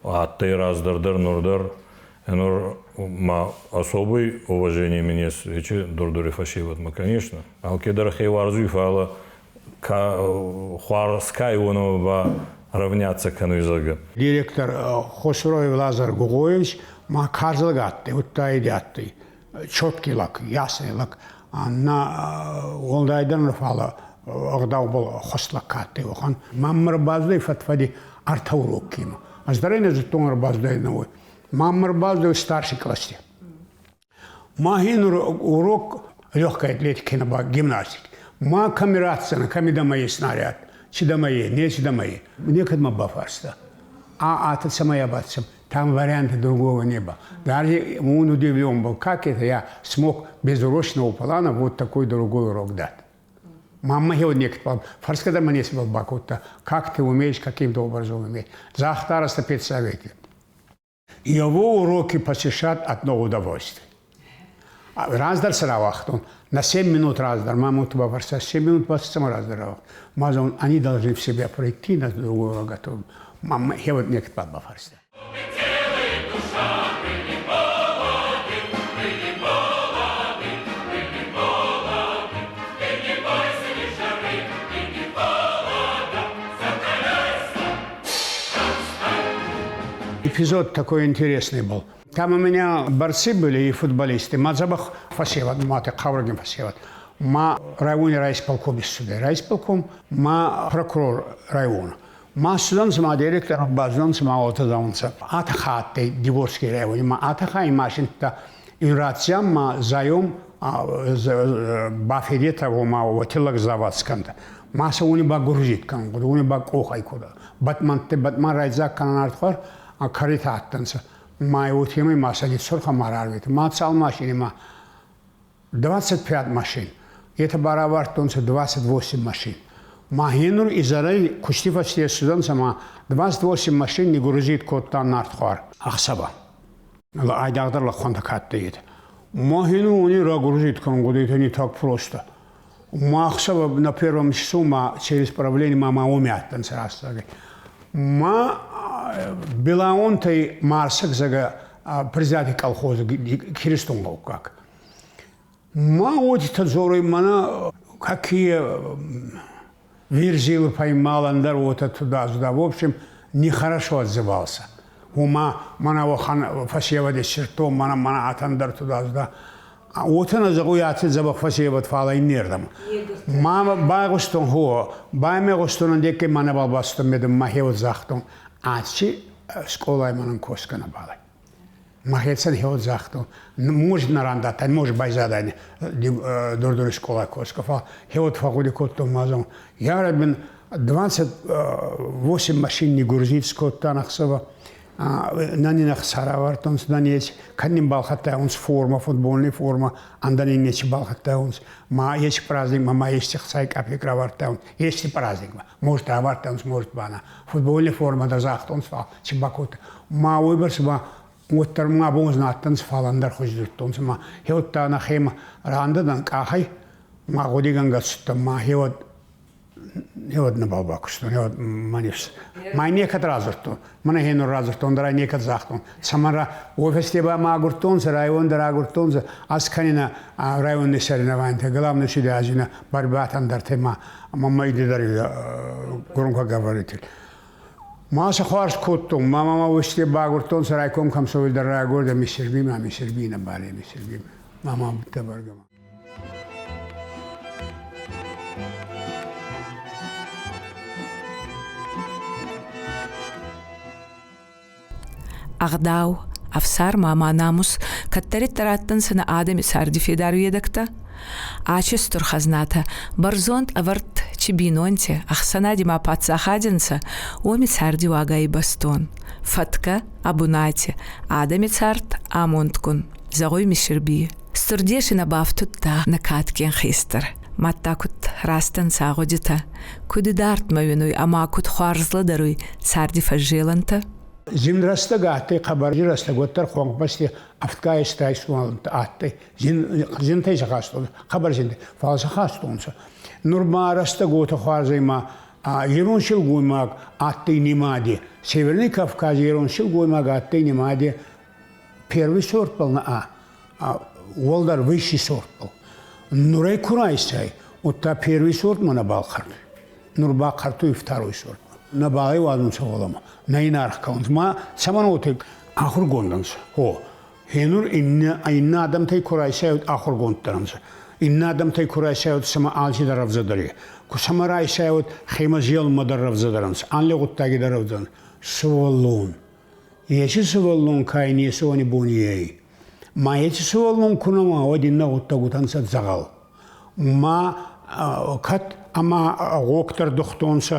адтӕй раздӕр дӕр, нур дӕр. Нур ма особый уважение мин ес ечи Дур-Дури фӕсевӕдмӕ, конечно. Алкедӕр хе уарзуй, фалӕ ка хуарз ка уонӕмӕ ба равняться кӕнуй, зӕгъгӕ. Директор Хосроев Лазар Гугоевич ма карз лӕг адтӕй, удта иди адтӕй. Четкий лӕг, ясный лӕг. На уӕлдайдӕр нӕ фалӕ ӕгъдаубӕл хуӕст ка адтӕй, уӕхӕн. Маммӕ ӕрбацудӕй фӕд-фӕди ӕртӕ уроккемӕ. Ӕз дӕр ӕй нӕ зудтон, ӕрбацудӕй нӕуӕг. Маммӕ ӕрбацудӕй старший класси. Махи нур урок легкой атлетики кенӕ ба гимнастики. Ма кӕми ратдзӕнӕ, кӕми дӕмӕ ес снаряд, ци дӕмӕ е, неци дӕмӕ е. Некӕд мӕ бафарста. А атӕ цӕмӕй абаддзӕн? Там варианта другого не было. Даже он удивлен был, как это я смог без урочного плана вот такой другой урок дать. Мама его некоторые фарска да мне был бакутта. Как ты умеешь, каким-то образом умеешь. Захтараста педсовете. Его уроки посещать одно удовольствие. Раздӕр сӕ рауагътон. На 7 минут раздӕр. Мама у тебя 7 минут 27 раздӕр рауагъ. Мазон, они должны в себя пройти, на другой урок готовы. Мама, я вот некоторые бафарста. Эпизод такой интересный был. Там у меня борцы были и футболисты. Ма дзӕбӕх фӕсевӕд, ма хъаурӕгин фӕсевӕд. Ма райони райисполком иссудӕй. Райисполком, ма прокурор района. Ма ссудӕнцӕ, ма директор базудӕнцӕ, ма уотӕ зӕгъунцӕ. Атӕхӕ адтӕй Дигорский райони, ма атӕхӕ и машинтӕ ирацийӕн ма заем бафедетӕ, ма уотеллаг завод скӕнтӕ. Ма сӕ уони ба гурзит кӕнун, уони ба къохӕй кодта. Батмантте батман райдзаг кӕнӕн артхуар, а каретӕ адтӕнцӕ. Ма уотемӕй ма сӕ цурхӕ ма рарветӕ. Ма цал машини ма 25 машин. Это баравардтонцӕ 28 машин. Ма хенур изӕрӕй кусти фӕсте ссудӕнцӕ ма 28 машин нигрузит кодта нартхуар ӕхсӕвӕ. Айдагъдӕр лӕхъуӕнтӕ ка адтӕй, етӕ. Ма хенур уони рагрузит кӕнун гъудӕй, это не так просто. Ма ӕхсӕвӕ на первом часу ма через правление ма ма уоми адтӕнцӕ рӕстӕги. Ма Билаонтӕй Марсаг зӕгӕ председатель колхоза киристонгъӕуккаг. Ма уотитӕ дзоруй мӕнӕ какие верзилы поймал, ӕндӕр уотӕ туда-сюда. В общем, нехорошо отзывался. Ума мӕнӕ уӕхӕн фӕсевӕд иссирдтон, мӕнӕ мӕнӕ атӕн дӕр туда-сюда. Уотӕ нӕ зӕгъуй аци дзӕбӕх фӕсевӕд, фал иннердӕмӕ. Ма байгъустон хо, баймегъустон ӕндекке ма нӕбал бацудтӕн медӕмӕ, мӕхе загътон, аци скъолай мӕнӕн косгӕ нӕбал ӕй. Мӕхецӕн хеуӕт загътон, может нарандатӕн, может байзадӕн Дур-Дури скъолай косгӕ, фал хеуӕт фӕгъгъуди кодтон ма зӕгъун, ярӕбин 28 машин нигурзит скодтан ӕхсӕвӕ, на нин ӕхца равардтонцӕ, на неци, кӕд нин балхӕдтайонцӕ форма, футбольный форма, ӕндӕр нин неци балхӕдтайонцӕ, ма еци праздникмӕ ма ести хцай капек равардтайонцӕ, ести праздникмӕ, может равардтайонцӕ, может ба на. Футбольный форма дӕр загътонцӕ, фал ци бакодта. Ма уойбӕрцӕ ба уӕддӕр ма бон адтӕнцӕ, фал ӕндӕр хузи дзурдтонцӕ ма хеуӕттӕ нӕхемӕ рандӕ къахӕй ма гъудигӕнгӕ цудтӕн ма хеуӕт хеуӕт нӕбал бакустон, хеуӕт ма нифс. Ма некӕд радзурдтон. Мӕнӕ хенур радзурдтон дӕр ӕй некӕд загътон. Цӕмӕн ра уой фӕсте ба ма агурдтонцӕ, район дӕр агурдтонцӕ, ӕз кӕнинӕ районный соревнованиятӕ, главный судья борьба ӕндӕртӕ ма мӕмӕ дӕр громкоговоритель. Ма сӕ хуарз кодтон, ма мӕмӕ уосте багурдтонцӕ райком комсомол дӕр райагурда Мисирби ма Мисирби нӕ баре Мисирби. Ма ма бӕргӕ. Ӕгъдау, ӕфсарм ӕма намус кӕддӕриддӕр адтӕнцӕ нӕ адӕми царди федар уедӕгтӕ. Ачи стур хӕзнатӕ бӕрзонд ӕвӕрд чи бийнонти, ӕхсӕнади ма паддзахади нцӕ, уоми царди уагӕй бӕстон. Фӕткӕ ӕ бунати, адӕми цард амондгун, зӕгъуй Мисирбий. Стурдеси нӕ бафтудта нӕ кадгин хестӕр. Мадта куд раст ӕнцӕ ӕ гъудитӕ, куд идардмӕ уинуй ӕма куд хуарз лӕдӕруй царди фӕззелӕнтӕ. Зин рӕстӕг адтӕй, хъӕбӕр рӕстӕг, уӕддӕр хуӕнхбӕсти ӕфтгӕ естӕй адтӕй. Зин, зинтӕй сӕ хастонцӕ, хъӕбӕр зинтӕй, фал сӕ хастонцӕ. Нур ма рӕстӕг уотӕ хуарзӕй ма ирон силгоймаг адтӕй нимади. Северный Кавкази ирон силгоймаг адтӕй нимади первый сортбӕл нӕ а уӕлдӕр высший сортбӕл. Нурӕй ку райсай, удта первый сортмӕ нӕбал хъӕртуй. Нур ба хъӕртуй второй сортмӕ. Нӕбал ӕй уадзунцӕ уӕлӕмӕ, нӕ ин аргъ кӕнунцӕ. Ма цӕмӕн уотӕ ахургонд ӕнцӕ? Гъо, хенур иннӕ, иннӕ адӕмтӕй ку райсай, ахургонддӕр ӕнцӕ. Иннӕ адӕмтӕй ку райсай, сӕмӕ алчидӕр рӕвдзӕдӕр е. Ку сӕмӕ райсай, уӕд хемӕ зелунмӕ дӕр рӕвдзӕдӕр ӕнцӕ, алли гъуддаги дӕр рӕвдзӕ ӕнцӕ. Сувӕллон. Еци сувӕллон ка ин еци бони ӕй. Ма еци сувӕллон ку нӕ уа, уӕд иннӕ гъуддӕгутӕ нцӕ дзӕгъӕл. Ма кӕд ӕма гъогтӕ рдухтонцӕ,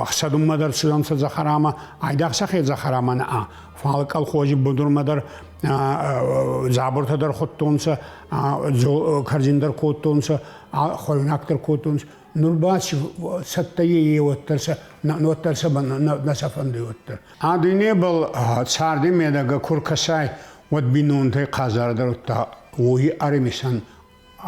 ӕхсӕдунмӕ дӕр цудӕнцӕ дзӕхӕрамӕ, айдагъ сӕхе дзӕхӕрамӕ нӕ, фал колхози будурмӕ дӕр дзабуртӕ дӕр худтонцӕ, кӕрдзин дӕр кодтонцӕ, хуӕруйнаг дӕр кодтонцӕ. Нур ба цӕттӕ е уӕддӕр сӕ уӕддӕр сӕ нӕ сӕ фӕндуй уӕддӕр. А дуйнебӕл царди медӕгӕ ку ркӕсай, уӕд бийнонтӕй хъазардӕр удта уой ӕримисӕн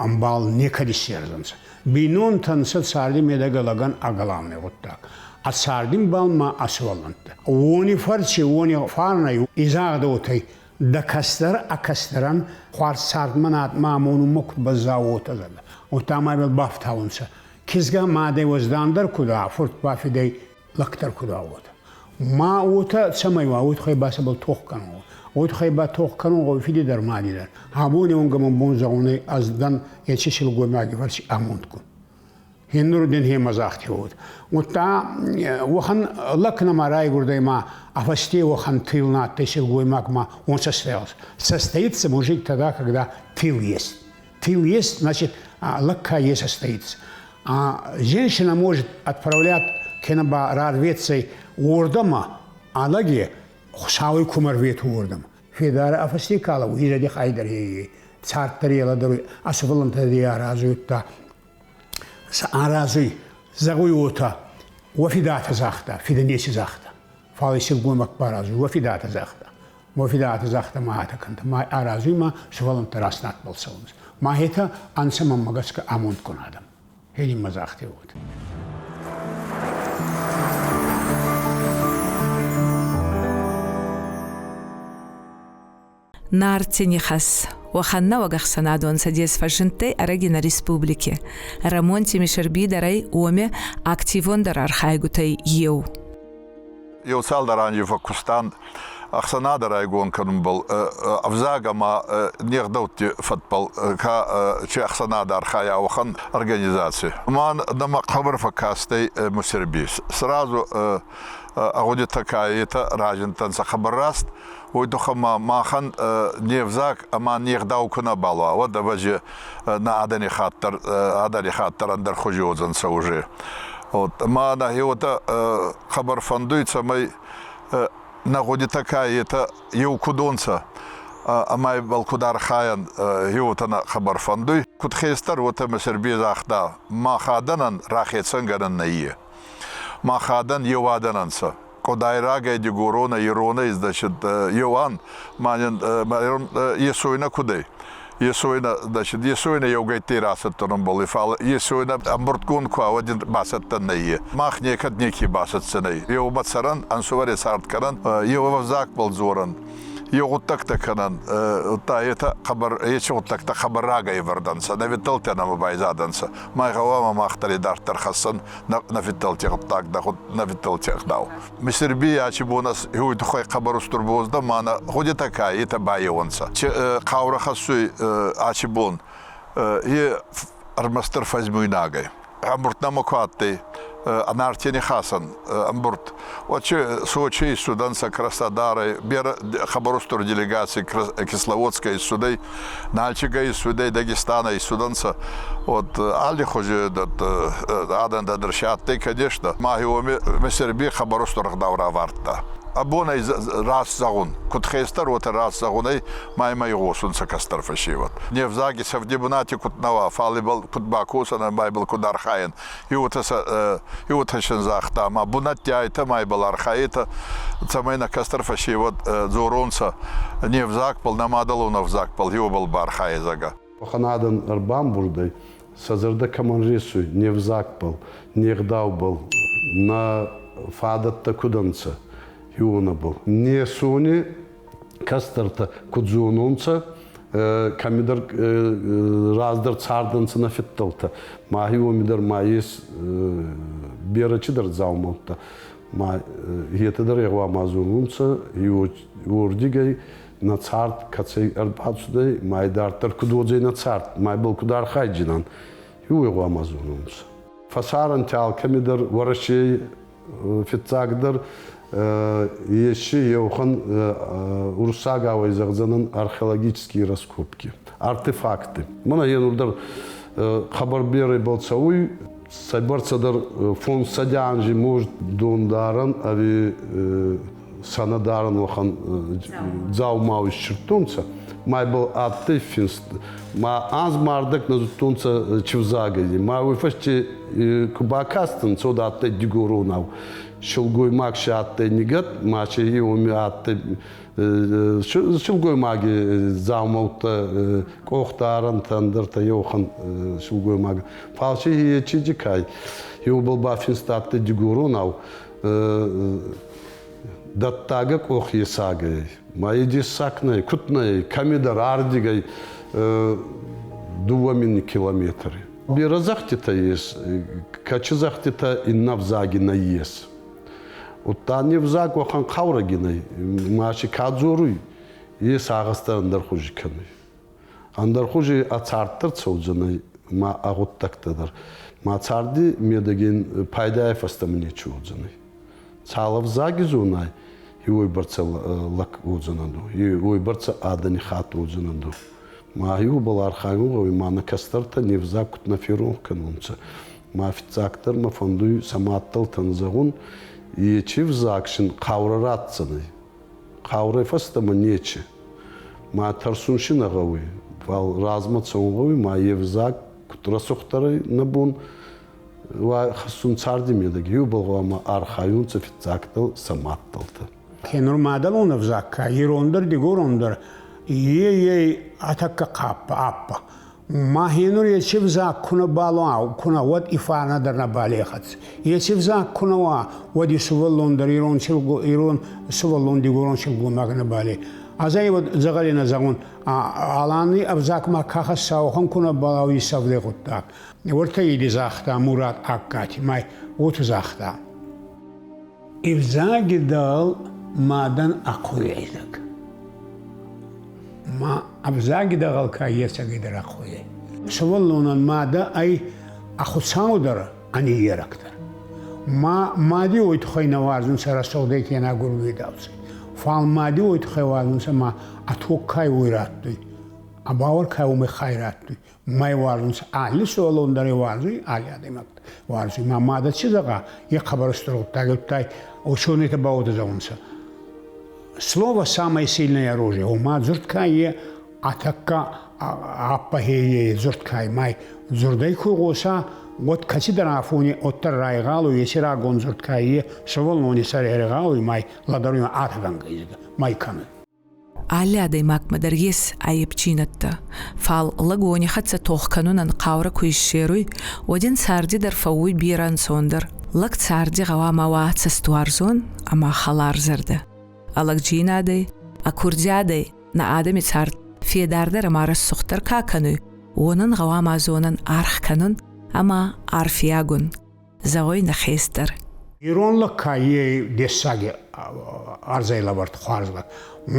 ӕмбал некӕд иссердзӕнцӕ. Бийнонтӕн сӕ царди медӕгӕ лӕгӕн ӕ главный гъуддаг. А царди мбал ма ӕ сувӕллӕнттӕ. Уони фӕрци, уони фарнӕй изагъдотӕй дӕ кӕстӕр ӕ кӕстӕрӕн хуарз цардмӕ надмӕ амонунмӕ куд бӕзза, уотӕ зӕгъгӕ. Удта ма ибӕл бафтаунцӕ. Кизгӕ мадӕй уӕздандӕр куд ӕ фурт ба фидӕй лӕгдӕр куд уа, уотӕ. Ма уотӕ цӕмӕй уа, уой туххӕй ба сӕбӕл тох кӕнун. Уой туххӕй ба тох кӕнун гъӕуй фиди дӕр, мади дӕр. Абони уӕнгӕ мӕн бон зӕгъун ӕй, ӕз дӕн еци силгоймаги фӕрци амондгун. Хеннур дин хемӕ загътеуод. Удта уӕхӕн лӕг нӕма райгурдӕй ма а фӕсте уӕхӕн тыл на адтӕй силгоймаг ма он состоялся. Состоится мужик тогда, когда тыл есть. Тыл есть, значит, лӕг ка состоится. А женщина может отправлять кенӕ ба рарветцӕй уордӕмӕ, а лӕги Хуцауи кумӕ рвету уордӕмӕ. Федар ӕ фӕсте ка лӕууй, изӕди хай дӕр цард дӕр елӕдӕруй, ӕ сувӕллӕнттӕ дӕр аразуй, удта сӕ аразуй, зӕгъуй уотӕ: Уӕ фидатӕ загъта, фидӕ неци загъта. Фал и силгоймаг баразуй, уӕ фидатӕ загъта. Уӕ фидатӕ загъта, ма атӕ кӕнтӕ, ма аразуй, ма сувӕллӕнттӕ раст надбӕл цӕунцӕ. Ма етӕ ӕнцӕ мӕнмӕ гӕсгӕ амондгун адӕм. Хенимӕ загътеуод. Нарти нихӕс уӕхӕн нӕуӕг ӕхсӕнадон цӕдес фӕззиндтӕй ӕрӕги нӕ республики. Рӕмонти Мишерби дӕр ӕй уоми активондӕр архайгутӕй еу. Еу цалдӕр анзи фӕккустан ӕхсӕнадӕ райгон кӕнунбӕл ӕвзаг ӕма не гъдӕутти фӕдбӕл ка чи ӕхсӕнадӕ архайа, уӕхӕн организаци. Ма нӕмӕ хъӕбӕр фӕккастӕй Мусерби. Сразу ӕ гъудитӕ ка етӕ разиндтӕнцӕ хъӕбӕр раст, уой туххӕй ма махӕн не взаг ӕма не гъдау ку нӕбал уа, уӕд ӕвӕдзи нӕ адӕни хатт дӕр ӕндӕр хузи уодзӕнцӕ уже. Вот ма нӕхе уотӕ хъӕбӕр фӕндуй, цӕмӕй нӕ гъудитӕ ка етӕ еу куд унцӕ ӕма ибӕл куд архайӕн, уотӕ нӕ хъӕбӕр фӕндуй. Куд хестӕр, уотӕ Мусерби загъта: мах адӕнӕн рахецӕнгӕнӕн нӕййе. Мах адӕн еу адӕн ӕнцӕ. Къодайрагӕй, дигоронӕй, иронӕй, значит, еуан, ма Есойнӕ куд ӕй? Есойнӕ, значит, Есойнӕ еугӕйттӕй рацӕттӕн ӕмбӕлуй, фал Есойнӕ ӕмбурдгонд ку уӕд ин бацӕттӕн нӕййе. Мах некӕд неке бацӕтдзӕнӕй. Еумӕ цӕрӕн, ӕнсувӕри цард кӕнӕн, еу ӕвзагбӕл дзорӕн, еу гъуддӕгтӕ кӕнӕн, удта етӕ хъӕбӕр, еци гъуддӕгтӕ хъӕбӕр рагӕй ӕвӕрд ӕнцӕ, нӕ фиддӕлтӕ нӕмӕ байзадӕнцӕ. Ма гъӕуама мах дӕр идарддӕр хӕссӕн нӕ фиддӕлти гъуддаг, нӕ фиддӕлти ӕгъдау. Мисирби ачи бонас уой туххӕй хъӕбӕр устур боз дӕн, ма нӕ гъудитӕ ка етӕ байеуонцӕ. Хъаурӕ хӕссуй ачи бон, е ӕрмӕстдӕр фӕзмуйнаг ӕй. Ӕмбурд нӕмӕ ку адтӕй, Нартени Хасан ӕмбурд. Уотӕ Сочи иссудӕнцӕ Краснодарӕй, берӕ хъӕбӕр устур делегаци Кисловодскӕй иссудӕй, Нальчикӕй иссудӕй, Дагестанӕй иссудӕнцӕ. Вот аллихузи адӕн дӕр си адтӕй, конечно. Ма уоми Месерби хъӕбӕр устур ӕгъдау равардта. Абонӕй раст зӕгъун, куд хестӕр, уотӕ раст зӕгъунӕй ма имӕ игъосунцӕ кӕстӕр фӕсевӕд. Не взаги сӕвди бунати куд нӕ уа, фал ибӕл куд бакосӕн ӕма ибӕл куд архайӕн, иуотӕ син загъта, ма бунӕтти айтӕ, ма ибӕл архайетӕ, цӕмӕй нӕ кӕстӕр фӕсевӕд дзоронцӕ не взагбӕл, нӕ мадӕлон ӕвзагбӕл, еубӕл бархайӕ, зӕгъгӕ. Уӕхӕн адӕн ӕрбамбурдӕй, сӕ зӕрдӕ кӕмӕн ресуй, не взагбӕл, не гъдаубӕл, нӕ фадӕттӕ куд ӕнцӕ, уонӕбӕл. Не сони кӕстӕртӕ куд зононцӕ, кӕмидӕр раздӕр цардӕнцӕ нӕ фидтӕлтӕ. Махи уоми дӕр ма ес берӕ чидӕр дзаумӕуттӕ. Ма етӕ дӕр гъӕуама зонунцӕ, уордигӕй нӕ цард кӕцӕй ӕрбацудӕй, ма идарддӕр куд уодзӕй нӕ цард, ма ибӕл куд архайдзинан, уой гъӕуама зонунцӕ. Фӕсарӕнтӕ алкӕмидӕр Уӕрӕсей фиццагдӕр ести еухан уруссагауӕй зӕгъдзӕнӕн археологические раскопки, артефакты. Мӕнӕ е нур дӕр хабар берӕбӕл цӕуй, цӕйбӕрцӕдӕр 500 анзи может дондарӕн ӕви сӕнӕдарӕн уӕхӕн дзаумау иссирдтонцӕ. Ма ибӕл адтӕй финст. Ма анз мардӕг нӕ зудтонцӕ чивзагӕй. Ма уой фӕсте ку бакастӕнцӕ, уӕд адтӕй дигоронау. Силгоймаг си адтӕй нигӕд, ма си уоми адтӕй силгоймаги дзаумӕуттӕ, къохдарӕнтӕ, ӕндӕртӕ еуӕхӕн силгоймаг. Фал си ечи кай, еубӕл бафинст адтӕй дигоронау дӕттагӕ къох есагӕй. Ма е дессаг нӕй, куд нӕй, кӕмидӕр ардигӕй 2000 километри. Берӕ зӕгътитӕ ес, кӕчи зӕгътитӕ иннӕ взаги нӕййес. Удта не взаг уӕхӕн хъаурӕгин ӕй, ма си ка дзоруй, е сагъӕстӕ ӕндӕр хузи кӕнуй. Ӕндӕр хузи ӕ цард дӕр цӕудзӕнӕй, ма ӕ гъуддӕгтӕ дӕр. Ма царди медӕгин пайдайӕ фӕстӕмӕ нечи уодзӕнӕй. Цал ӕвзаги зонай, и уойбӕрцӕ лӕг уодзӕнӕ ду, и уойбӕрцӕ адӕни хатт уодзӕнӕ ду. Ма иубӕл архайун гъӕуй, ма нӕ кӕстӕртӕ не взаг куд нӕ феронх кӕнонцӕ. Ма фиццагдӕр мӕ фӕндуй сӕ мадтӕлтӕн зӕгъун, ечи взаг син хъаурӕ ратдзӕнӕй. Хъаурӕй фӕстӕмӕ нечи. Ма тӕрсун си нӕ гъӕуй, фал размӕ цӕун гъӕуй, ма е взаг куд рӕсугъддӕр ӕй нӕ бон уа хӕссун царди медӕг, еубӕл гъӕуама архайунцӕ фиццагдӕр сӕ мадтӕлтӕ. Кенур мадӕлон ӕвзаг ка ирон дӕр, дигорон дӕр, е атакка хъаппа аппа. Ма хенур еци взаг ку нӕ балуа, ку нӕ, уӕд и фарнӕ дӕр нӕ балехӕц. Еци взаг ку нӕ уа, уӕд и сувӕллон дӕр ирон, ирон сувӕллон дигорон силгоймаг нӕ бале. Азӕй уӕд дзӕгъӕли нӕ зӕгъун, Алани ӕвзаг ма ка хӕсса, уӕхӕн ку нӕ балау исӕвдӕй гъуддаг. Уӕртӕ иди загъта Мурат Аккати, май уотӕ загъта. Ӕвзаги дӕл мадӕн ахъуйайдаг. Ма ӕвзаги дӕгъӕл ка ецӕгӕйдӕр ахъуйай. Сувӕллонӕн мадӕ ӕй ӕ Хуцау дӕр, ӕ ниййерӕг дӕр. Ма мади уой туххӕй нӕ уарзунцӕ рӕсугъдӕй кенӕ гурвидауцӕй. Фал мади уой туххӕй уарзунцӕ ма ӕ тог кай уой раттуй, ӕ бауӕр кай уомӕй хай раттуй. Мӕй уарзунцӕ алли сувӕллон дӕр уарзуй, алли адӕймаг уарзуй. Ма мадӕ ци зӕгъа, е хъӕбӕр устур гъуддаг адтӕй, учёныйтӕ ба уотӕ зӕгъунцӕ. Слово самое сильное оружие. Ома дзурд ка е, а тӕккӕ аппахе дзурд кай май дзурдӕй ку гъоса, уӕд кӕцидӕр афони уӕддӕр райгъалуй, еци рагон дзурд ка е, сувӕллони сӕр ӕргъалуй, май лӕдӕруй атӕгӕнгӕй май кӕнуй. Алли адӕймагмӕ дӕр ес аййепдзийнӕдтӕ, фал лӕг уони хӕццӕ тох кӕнунӕн хъаурӕ ку иссеруй, уӕд ин царди дӕр фӕууй берӕ ӕнцондӕр. Лӕг царди гъӕуама уа цӕстуарзон ӕма хӕларзӕрдӕ. Ӕ лӕгдзийнадӕй, ӕ курдиадӕй нӕ адӕми цард федардӕр ӕма рӕсугъддӕр ка кӕнуй, уонӕн гъӕуама зонӕн аргъ кӕнун ӕма арфиаг ун. Зӕгъуй нӕ хестӕр. Ирон лӕг ка е дессаги ӕрдзӕй лӕвӕрд хуарз лӕг.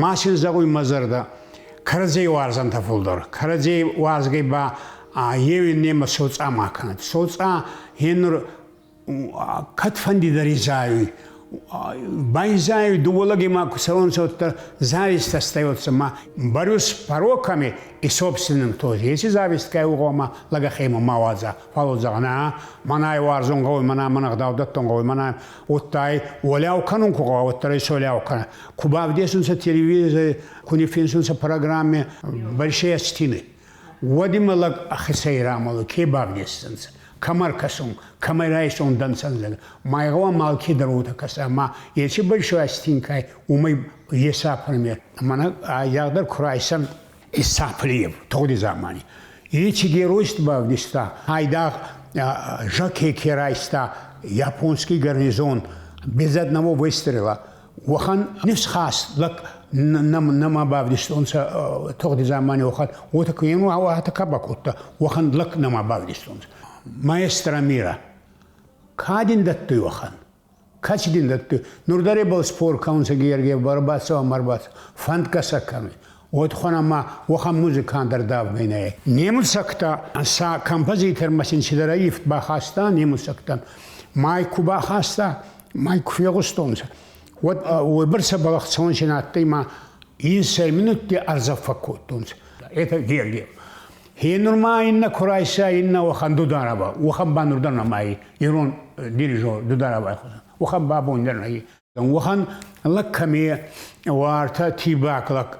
Ма син зӕгъуй мӕ зӕрдӕ, кӕрӕдзей уарзӕнтӕ фулдӕр. Кӕрӕдзей уарзгӕй ба еуи немӕ соцъа ма кӕнӕд. Соцъа хенур кӕдфӕнди дӕр изайуй. Байзайуй дууӕ лӕги ма ку цӕуонцӕ, уӕддӕр зависть остается ма борюсь с пороками и собственным тоже. Еци зависть кай гъома лӕгӕхемӕ ма уадза. Фал зӕгъӕн, мӕнӕй уарзун гъӕуй, мӕнӕ мӕн ӕгъдау дӕттун гъӕуй, мӕнӕ уодтай уӕлиау кӕнун ку гъӕуа, уӕддӕр ӕй солиау кӕнӕ. Ку бавдесунцӕ телевизор, ку ниффинсунцӕ программе большие осетины. Уӕд имӕ лӕг ӕхецӕй рамӕлуй, ке бавдесдзӕнцӕ, кӕмӕ ӕркӕсун, кӕмӕй райсон дӕнцӕн зӕгъ. Ма гъӕуама алке дӕр уотӕ кӕса, ма еци большой осетинкӕй уомӕй еса пример. Мӕнӕ айдагъдӕр ку райсӕн Исаплиев тугъди замани. Еци геройство бавдиста айдагъ Жаке ке райста японский гарнизон без одного выстрела. Уӕхӕн нифсхаст лӕг нӕма бавдистонцӕ тугъди замани уӕхӕн уотӕ ку уӕхӕн ка бакодта, уӕхӕн лӕг нӕма бавдистонцӕ. Маэстро мира. Ка дин дӕттуй уӕхӕн? Кӕци дин дӕттуй? Нур дӕр ибӕл спор кӕнунцӕ Георгиев барбацӕуа, марбацӕуа. Фӕндгӕ сӕ кӕнуй. Уӕд хуӕнӕмӕ уӕхӕн музыкант ӕрдавгӕй нӕй. Немуцӕгтӕ сӕ композитормӕ син цидӕр ӕййивд бахаста немуцӕгтӕн. Май ку бахаста, май ку фегъустонцӕ, уӕд уойбӕрцӕбӕл ӕхцӕуӕн син адтӕй ма инсӕй минутти ӕрдзӕф фӕккодтонцӕ. Это Гергиев. Хе нур ма иннӕ ку райса, иннӕ уӕхӕн Дударова, уӕхӕн ба нур дӕр нӕма ирон дирижер Дударовай хузӕн. Уӕхӕн ба абон дӕр нӕй. Уӕхӕн лӕг кӕми уартӕ тибак лӕг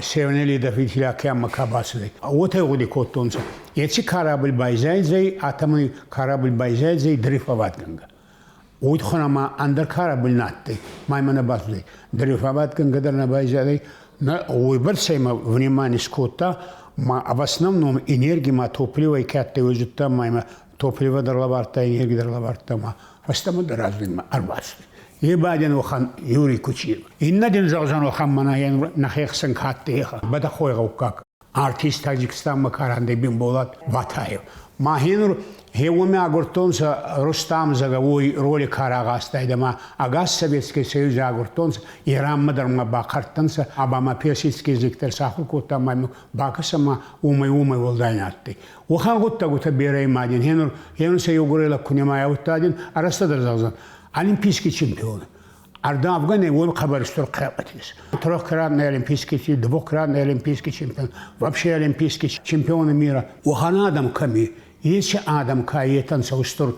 Северный Ледовитый океанмӕ ка бацудӕй, уотӕ гъуди кодтонцӕ. Еци корабль байзайдзӕй, атомный корабль байзайдзӕй дрейфоватгӕнгӕ. Уой туххӕн ӕма ӕндӕр корабль нӕ адтӕй, ма имӕ нӕ бацудӕй. Дрейфоватгӕнгӕ дӕр нӕ байзадӕй. Уойбӕрцӕ имӕ внимание скодта, ма в основном энерги ма топливо ке адтӕй, уой зудта, ма имӕ топливо дӕр лӕвардта, энерги дӕр лӕвардта, ма фӕстӕмӕ дӕр размӕ ӕрбацудӕй. Е баден уӕхӕн Юрий Кучиев. Иннӕ дин зӕгъдзӕн уӕхӕн мӕнӕ нӕхе хсӕн ка адтӕй, Бӕдӕхъойгъӕуккаг артист Таджикистанмӕ ка рандӕй Бимболат Ватаев. Ма хенур хе уоми агурдтонцӕ Рустам Заговой роли ка рагъазтайдӕ ма ӕгас Советский Союзи агурдтонцӕ, Иранмӕ дӕр ма бахъӕрттӕнцӕ, аба ма персидский язык дӕр сахур кодта ма бакӕсӕ ма уомӕй уӕлдай нӕ адтӕй. Уӕхӕн гъуддӕгутӕ берӕ ма дин хенур хенур сӕ еугурей лӕг ку нема аудта дин, ӕрӕстӕдӕр зӕгъдзӕн, олимпийский чемпион. Ардавгӕнӕй уой хъӕбӕр стур хъиамӕт ес. Трехкратный олимпийский, двухкратный олимпийский чемпион, вообще олимпийский чемпионы мира. Уӕхӕн адӕм кӕми, еци адӕм ка етӕнцӕ устур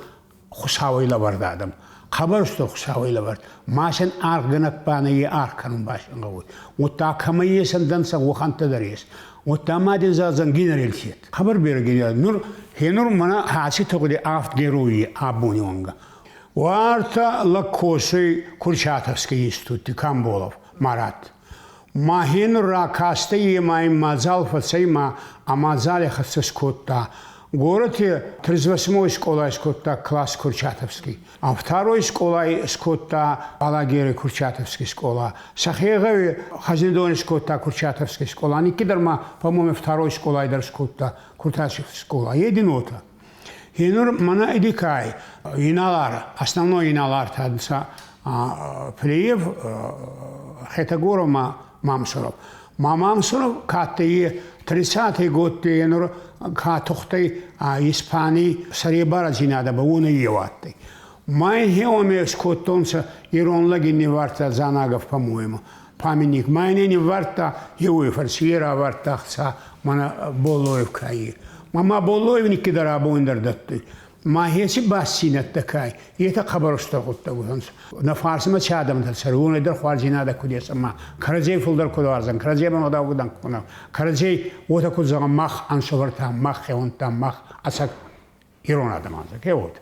Хуцауӕй лӕвӕрд адӕм. Хъӕбӕр устур Хуцауӕй лӕвӕрд. Ма син аргъгӕнӕг ба нӕ е аргъ кӕнун ба син гъӕуй. Удта кӕмӕй есӕндӕнцӕ, уӕхӕнттӕ дӕр ес. Удта ма дин зӕгъдзӕн генералитет. Хъӕбӕр берӕ генерал. Нур, хе нур мӕнӕ аци тугъди авд геройи абони уӕнгӕ. Уартӕ лӕг косуй Курчатовский институти Камболов Марат. Мӕхе нур ракастӕй ӕма ин мадзал фӕцӕй ма ӕ мадзали хӕццӕ скодта. Горӕти 38-й скъолай скодта класс Курчатовский. А второй скъолай скодта Алагери Курчатовский скъола. Сӕхе гъӕуи Хӕзнидони скодта Курчатовский скъола. Никки дӕр ма, по-моему, второй скъолай дӕр скодта Курчатовский скъола. Единота. Енур мӕнӕ идикай иналар, основной иналар тадца Плиев, Хетагуров ма Мамсуров. Ма Мамсуров кадтӕй 30-й годти енур ка тухтӕй Испаний сӕребарӕдзийнадӕ ба уонӕй еу адтӕй. Ма ин хеуоми скодтонцӕ ирон лӕги ниввардта Занагов, по-моему, памятник. Ма ин ниввардта еуей фӕрци, е равардта ӕхца мӕнӕ Боллоев кайи. Ма ма Боллоев никкидӕр абон дӕр дӕттуй. Ма еци бастдзийнӕдтӕ кай, етӕ хъӕбӕр устур гъуддӕгутӕ Нӕ фарсмӕ ци адӕмтӕ цӕруй, уонӕй дӕр хуарздзийнадӕ куд ес ӕма кӕрӕдзей фулдӕр куд уарзӕн, кӕрӕдземӕн гъудаугудан куд кӕрӕдзей уотӕ куд зӕгъӕн, мах ӕнсувӕртӕ, мах хеуӕнттӕ, мах ӕцӕг ирон адӕм ан, ке уотӕ.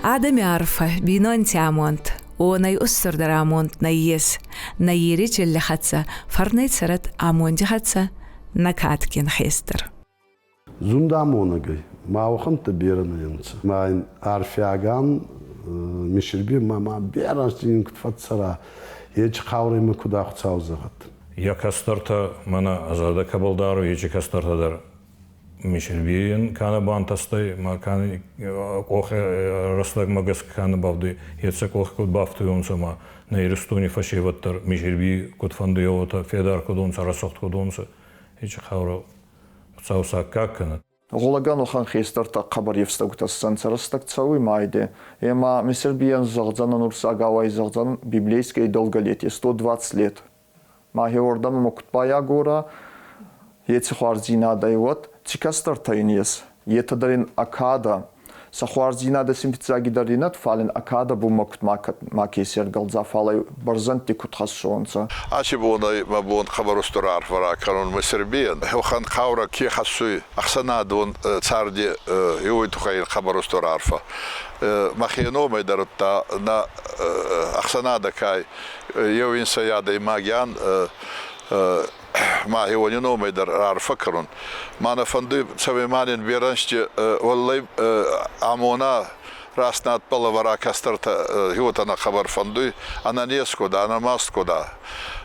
Адӕми арфӕ, бийнонти амонд, уонӕй устурдӕр амонд нӕййес. Нӕ ери челли хӕццӕ, фӕрнӕй цӕрӕд амонди хӕццӕ, нӕ кадгин хестӕр. Зундамонӕгӕй ма уӕхӕнттӕ берӕ нӕ нцӕ. Ма ин арфиагӕн Мишерби ма ма берӕ ин куд фӕццӕра, ечи хъаурӕ мӕ куд Хуцау зӕгъӕд. Йӕ кӕстӕртӕ мӕнӕ зӕрдӕ кӕбӕл даруй, ечи кӕстӕртӕ дӕр Мишербийӕн ка нӕ бантӕстӕй, ма ка къохи рӕстӕгмӕ гӕсгӕ ка нӕ бавдуй, еци къох куд бафтуйонцӕ ма нӕ Иристони фӕсевӕд дӕр Мишербий куд фӕндуй, уотӕ федар куд унцӕ, рӕсугъд куд унцӕ, ечи хъаурӕ Хуцау сӕ аккаг кӕнӕд. Гъулӕгӕн уӕхӕн хестӕртӕ хъӕбӕр ефстӕгутӕ ссӕнцӕ рӕстӕг цӕуй майде. Ӕма Мисирбийӕн зӕгъдзӕнӕн урсагауӕй зӕгъдзӕнӕн библейское долголетие 120 лет. Ма хеуордӕмӕ ма куд байагора, еци хуарздзийнадӕй уӕд ци кӕстӕртӕ ин ес, етӕ дӕр ин ӕ кадӕ, сӕ хуарздзийнадӕ син фиццагидӕр ин фал ин ӕ кадӕ бунмӕ куд маке сергӕлдза, фал ӕй бӕрзӕндти куд хӕссонцӕ. Аци бонӕй мӕ бон хъӕбӕр устур арфӕ ракӕнун Мисирбийӕн. Уӕхӕн хъаурӕ ке хӕссуй ӕхсӕнадон царди, еуей туххӕй хъӕбӕр устур арфӕ. Мӕхе номӕй дӕр удта нӕ ӕхсӕнадӕ кай еу инсӕй адӕймагӕн мӕхе уони номӕй дӕр арфӕ кӕнун. Ма нӕ фӕндуй, цӕмӕй ма нин берӕ ӕнзти уӕллӕй амона раст надбӕл ӕвӕра кӕстӕртӕ уотӕ нӕ хъӕбӕр фӕндуй, ӕнӕнез кодӕ, ӕнӕмаст кодӕ.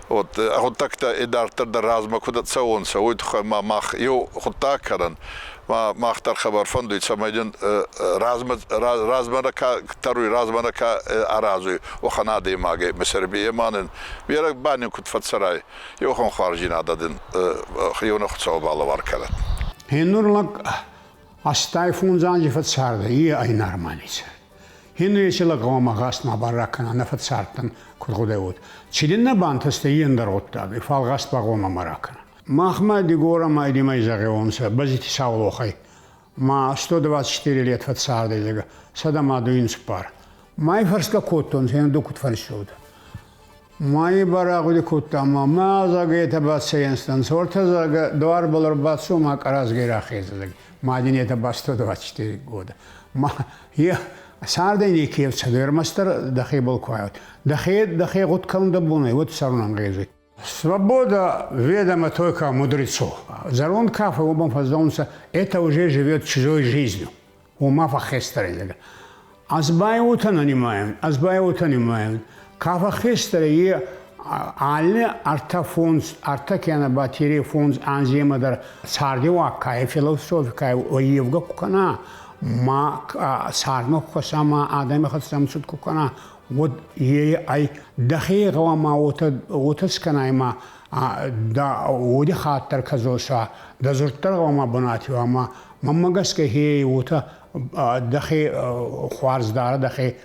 Вот гъуддӕгтӕ идарддӕр дӕр размӕ куд цӕуонцӕ, уой туххӕй ма мах еу гъуддаг кӕнӕн. Ма мах дӕр хъӕбӕр фӕндуй, цӕмӕй дин размӕ размӕ ка тӕруй, размӕ ка аразуй, уӕхӕн адӕймагӕй Мисербий ӕма нин берӕ ба нин куд фӕццӕрай, еуӕхӕн хуарздзийнадӕ дин еунӕг Хуцау балӕвар кӕнӕд. Хенур лӕг 85 анзи фӕццардӕй, е ӕй нормали цард. Хенур еци лӕг гъӕуама гъаст ма ракӕна, нӕ фӕццардтӕн, куд гъудӕй уод. Ци дин нӕ бантӕстӕй, е ӕндӕр гъуддаг, фал гъаст ба гъӕуама ма ракӕна. Махмӕ Дигорӕмӕ идимӕй зӕгъиуонцӕ Базити Саулохӕй. Ма 124 лет фӕццардӕй, зӕгъгӕ, 124. Ма й фӕрсгӕ кодтонцӕ, ду куд фӕрсуд. Ма и барагъуди кодта, ма ма зӕгъгӕ, етӕ бацӕйӕнстӕнцӕ, ортӕ, зӕгъгӕ, дуарбӕл ӕрбацо, ма къӕразгӕй рахезӕ, зӕгъгӕ. Ма дин етӕ ба 124 года. Ма е цардӕй неке ӕфцӕдуй, ӕрмӕстдӕр дӕхебӕл ку айуат. Дӕхе, дӕхе гъуд кӕнун дӕ бон ӕй, уӕд цӕрун ӕнгъезуй. Свобода ведома только мудрецу. Зӕронд кафе уомӕн фӕззӕгъунцӕ, это уже живет чужой жизнью. Уома фӕххестӕр ӕй. Ӕз ба уотӕ нӕ нимайун, ӕз ба уотӕ нимайун. Ка фӕххестӕр ӕй, е алли ӕртӕ фондз, ӕртӕ кенӕ ба тире фондз анземӕ дӕр цардиуаг ка ӕй, философи ка ӕй, уоййевгӕ ку кӕна, ма цардмӕ ку кӕса, ма адӕми хӕццӕ ӕмцуд ку кӕна, уӕд е ӕй дӕхе гъӕуама уотӕ уотӕ скӕнай ма дӕ уоди хатт дӕр кӕдзос уа, дӕ дзурд дӕр гъӕуама бунати уа, ма мӕнмӕ гӕсгӕ хе уотӕ дӕхе хуарз дарӕ, дӕхе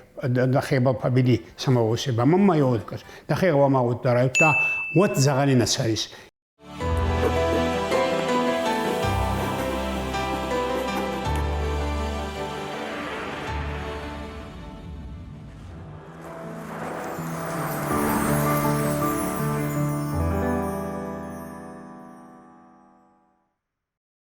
дӕхебӕл победи самого себя. Мӕнмӕ уотӕ дӕхе гъӕуама уод дарай, удта уӕд дзӕгъӕли нӕ цӕрис.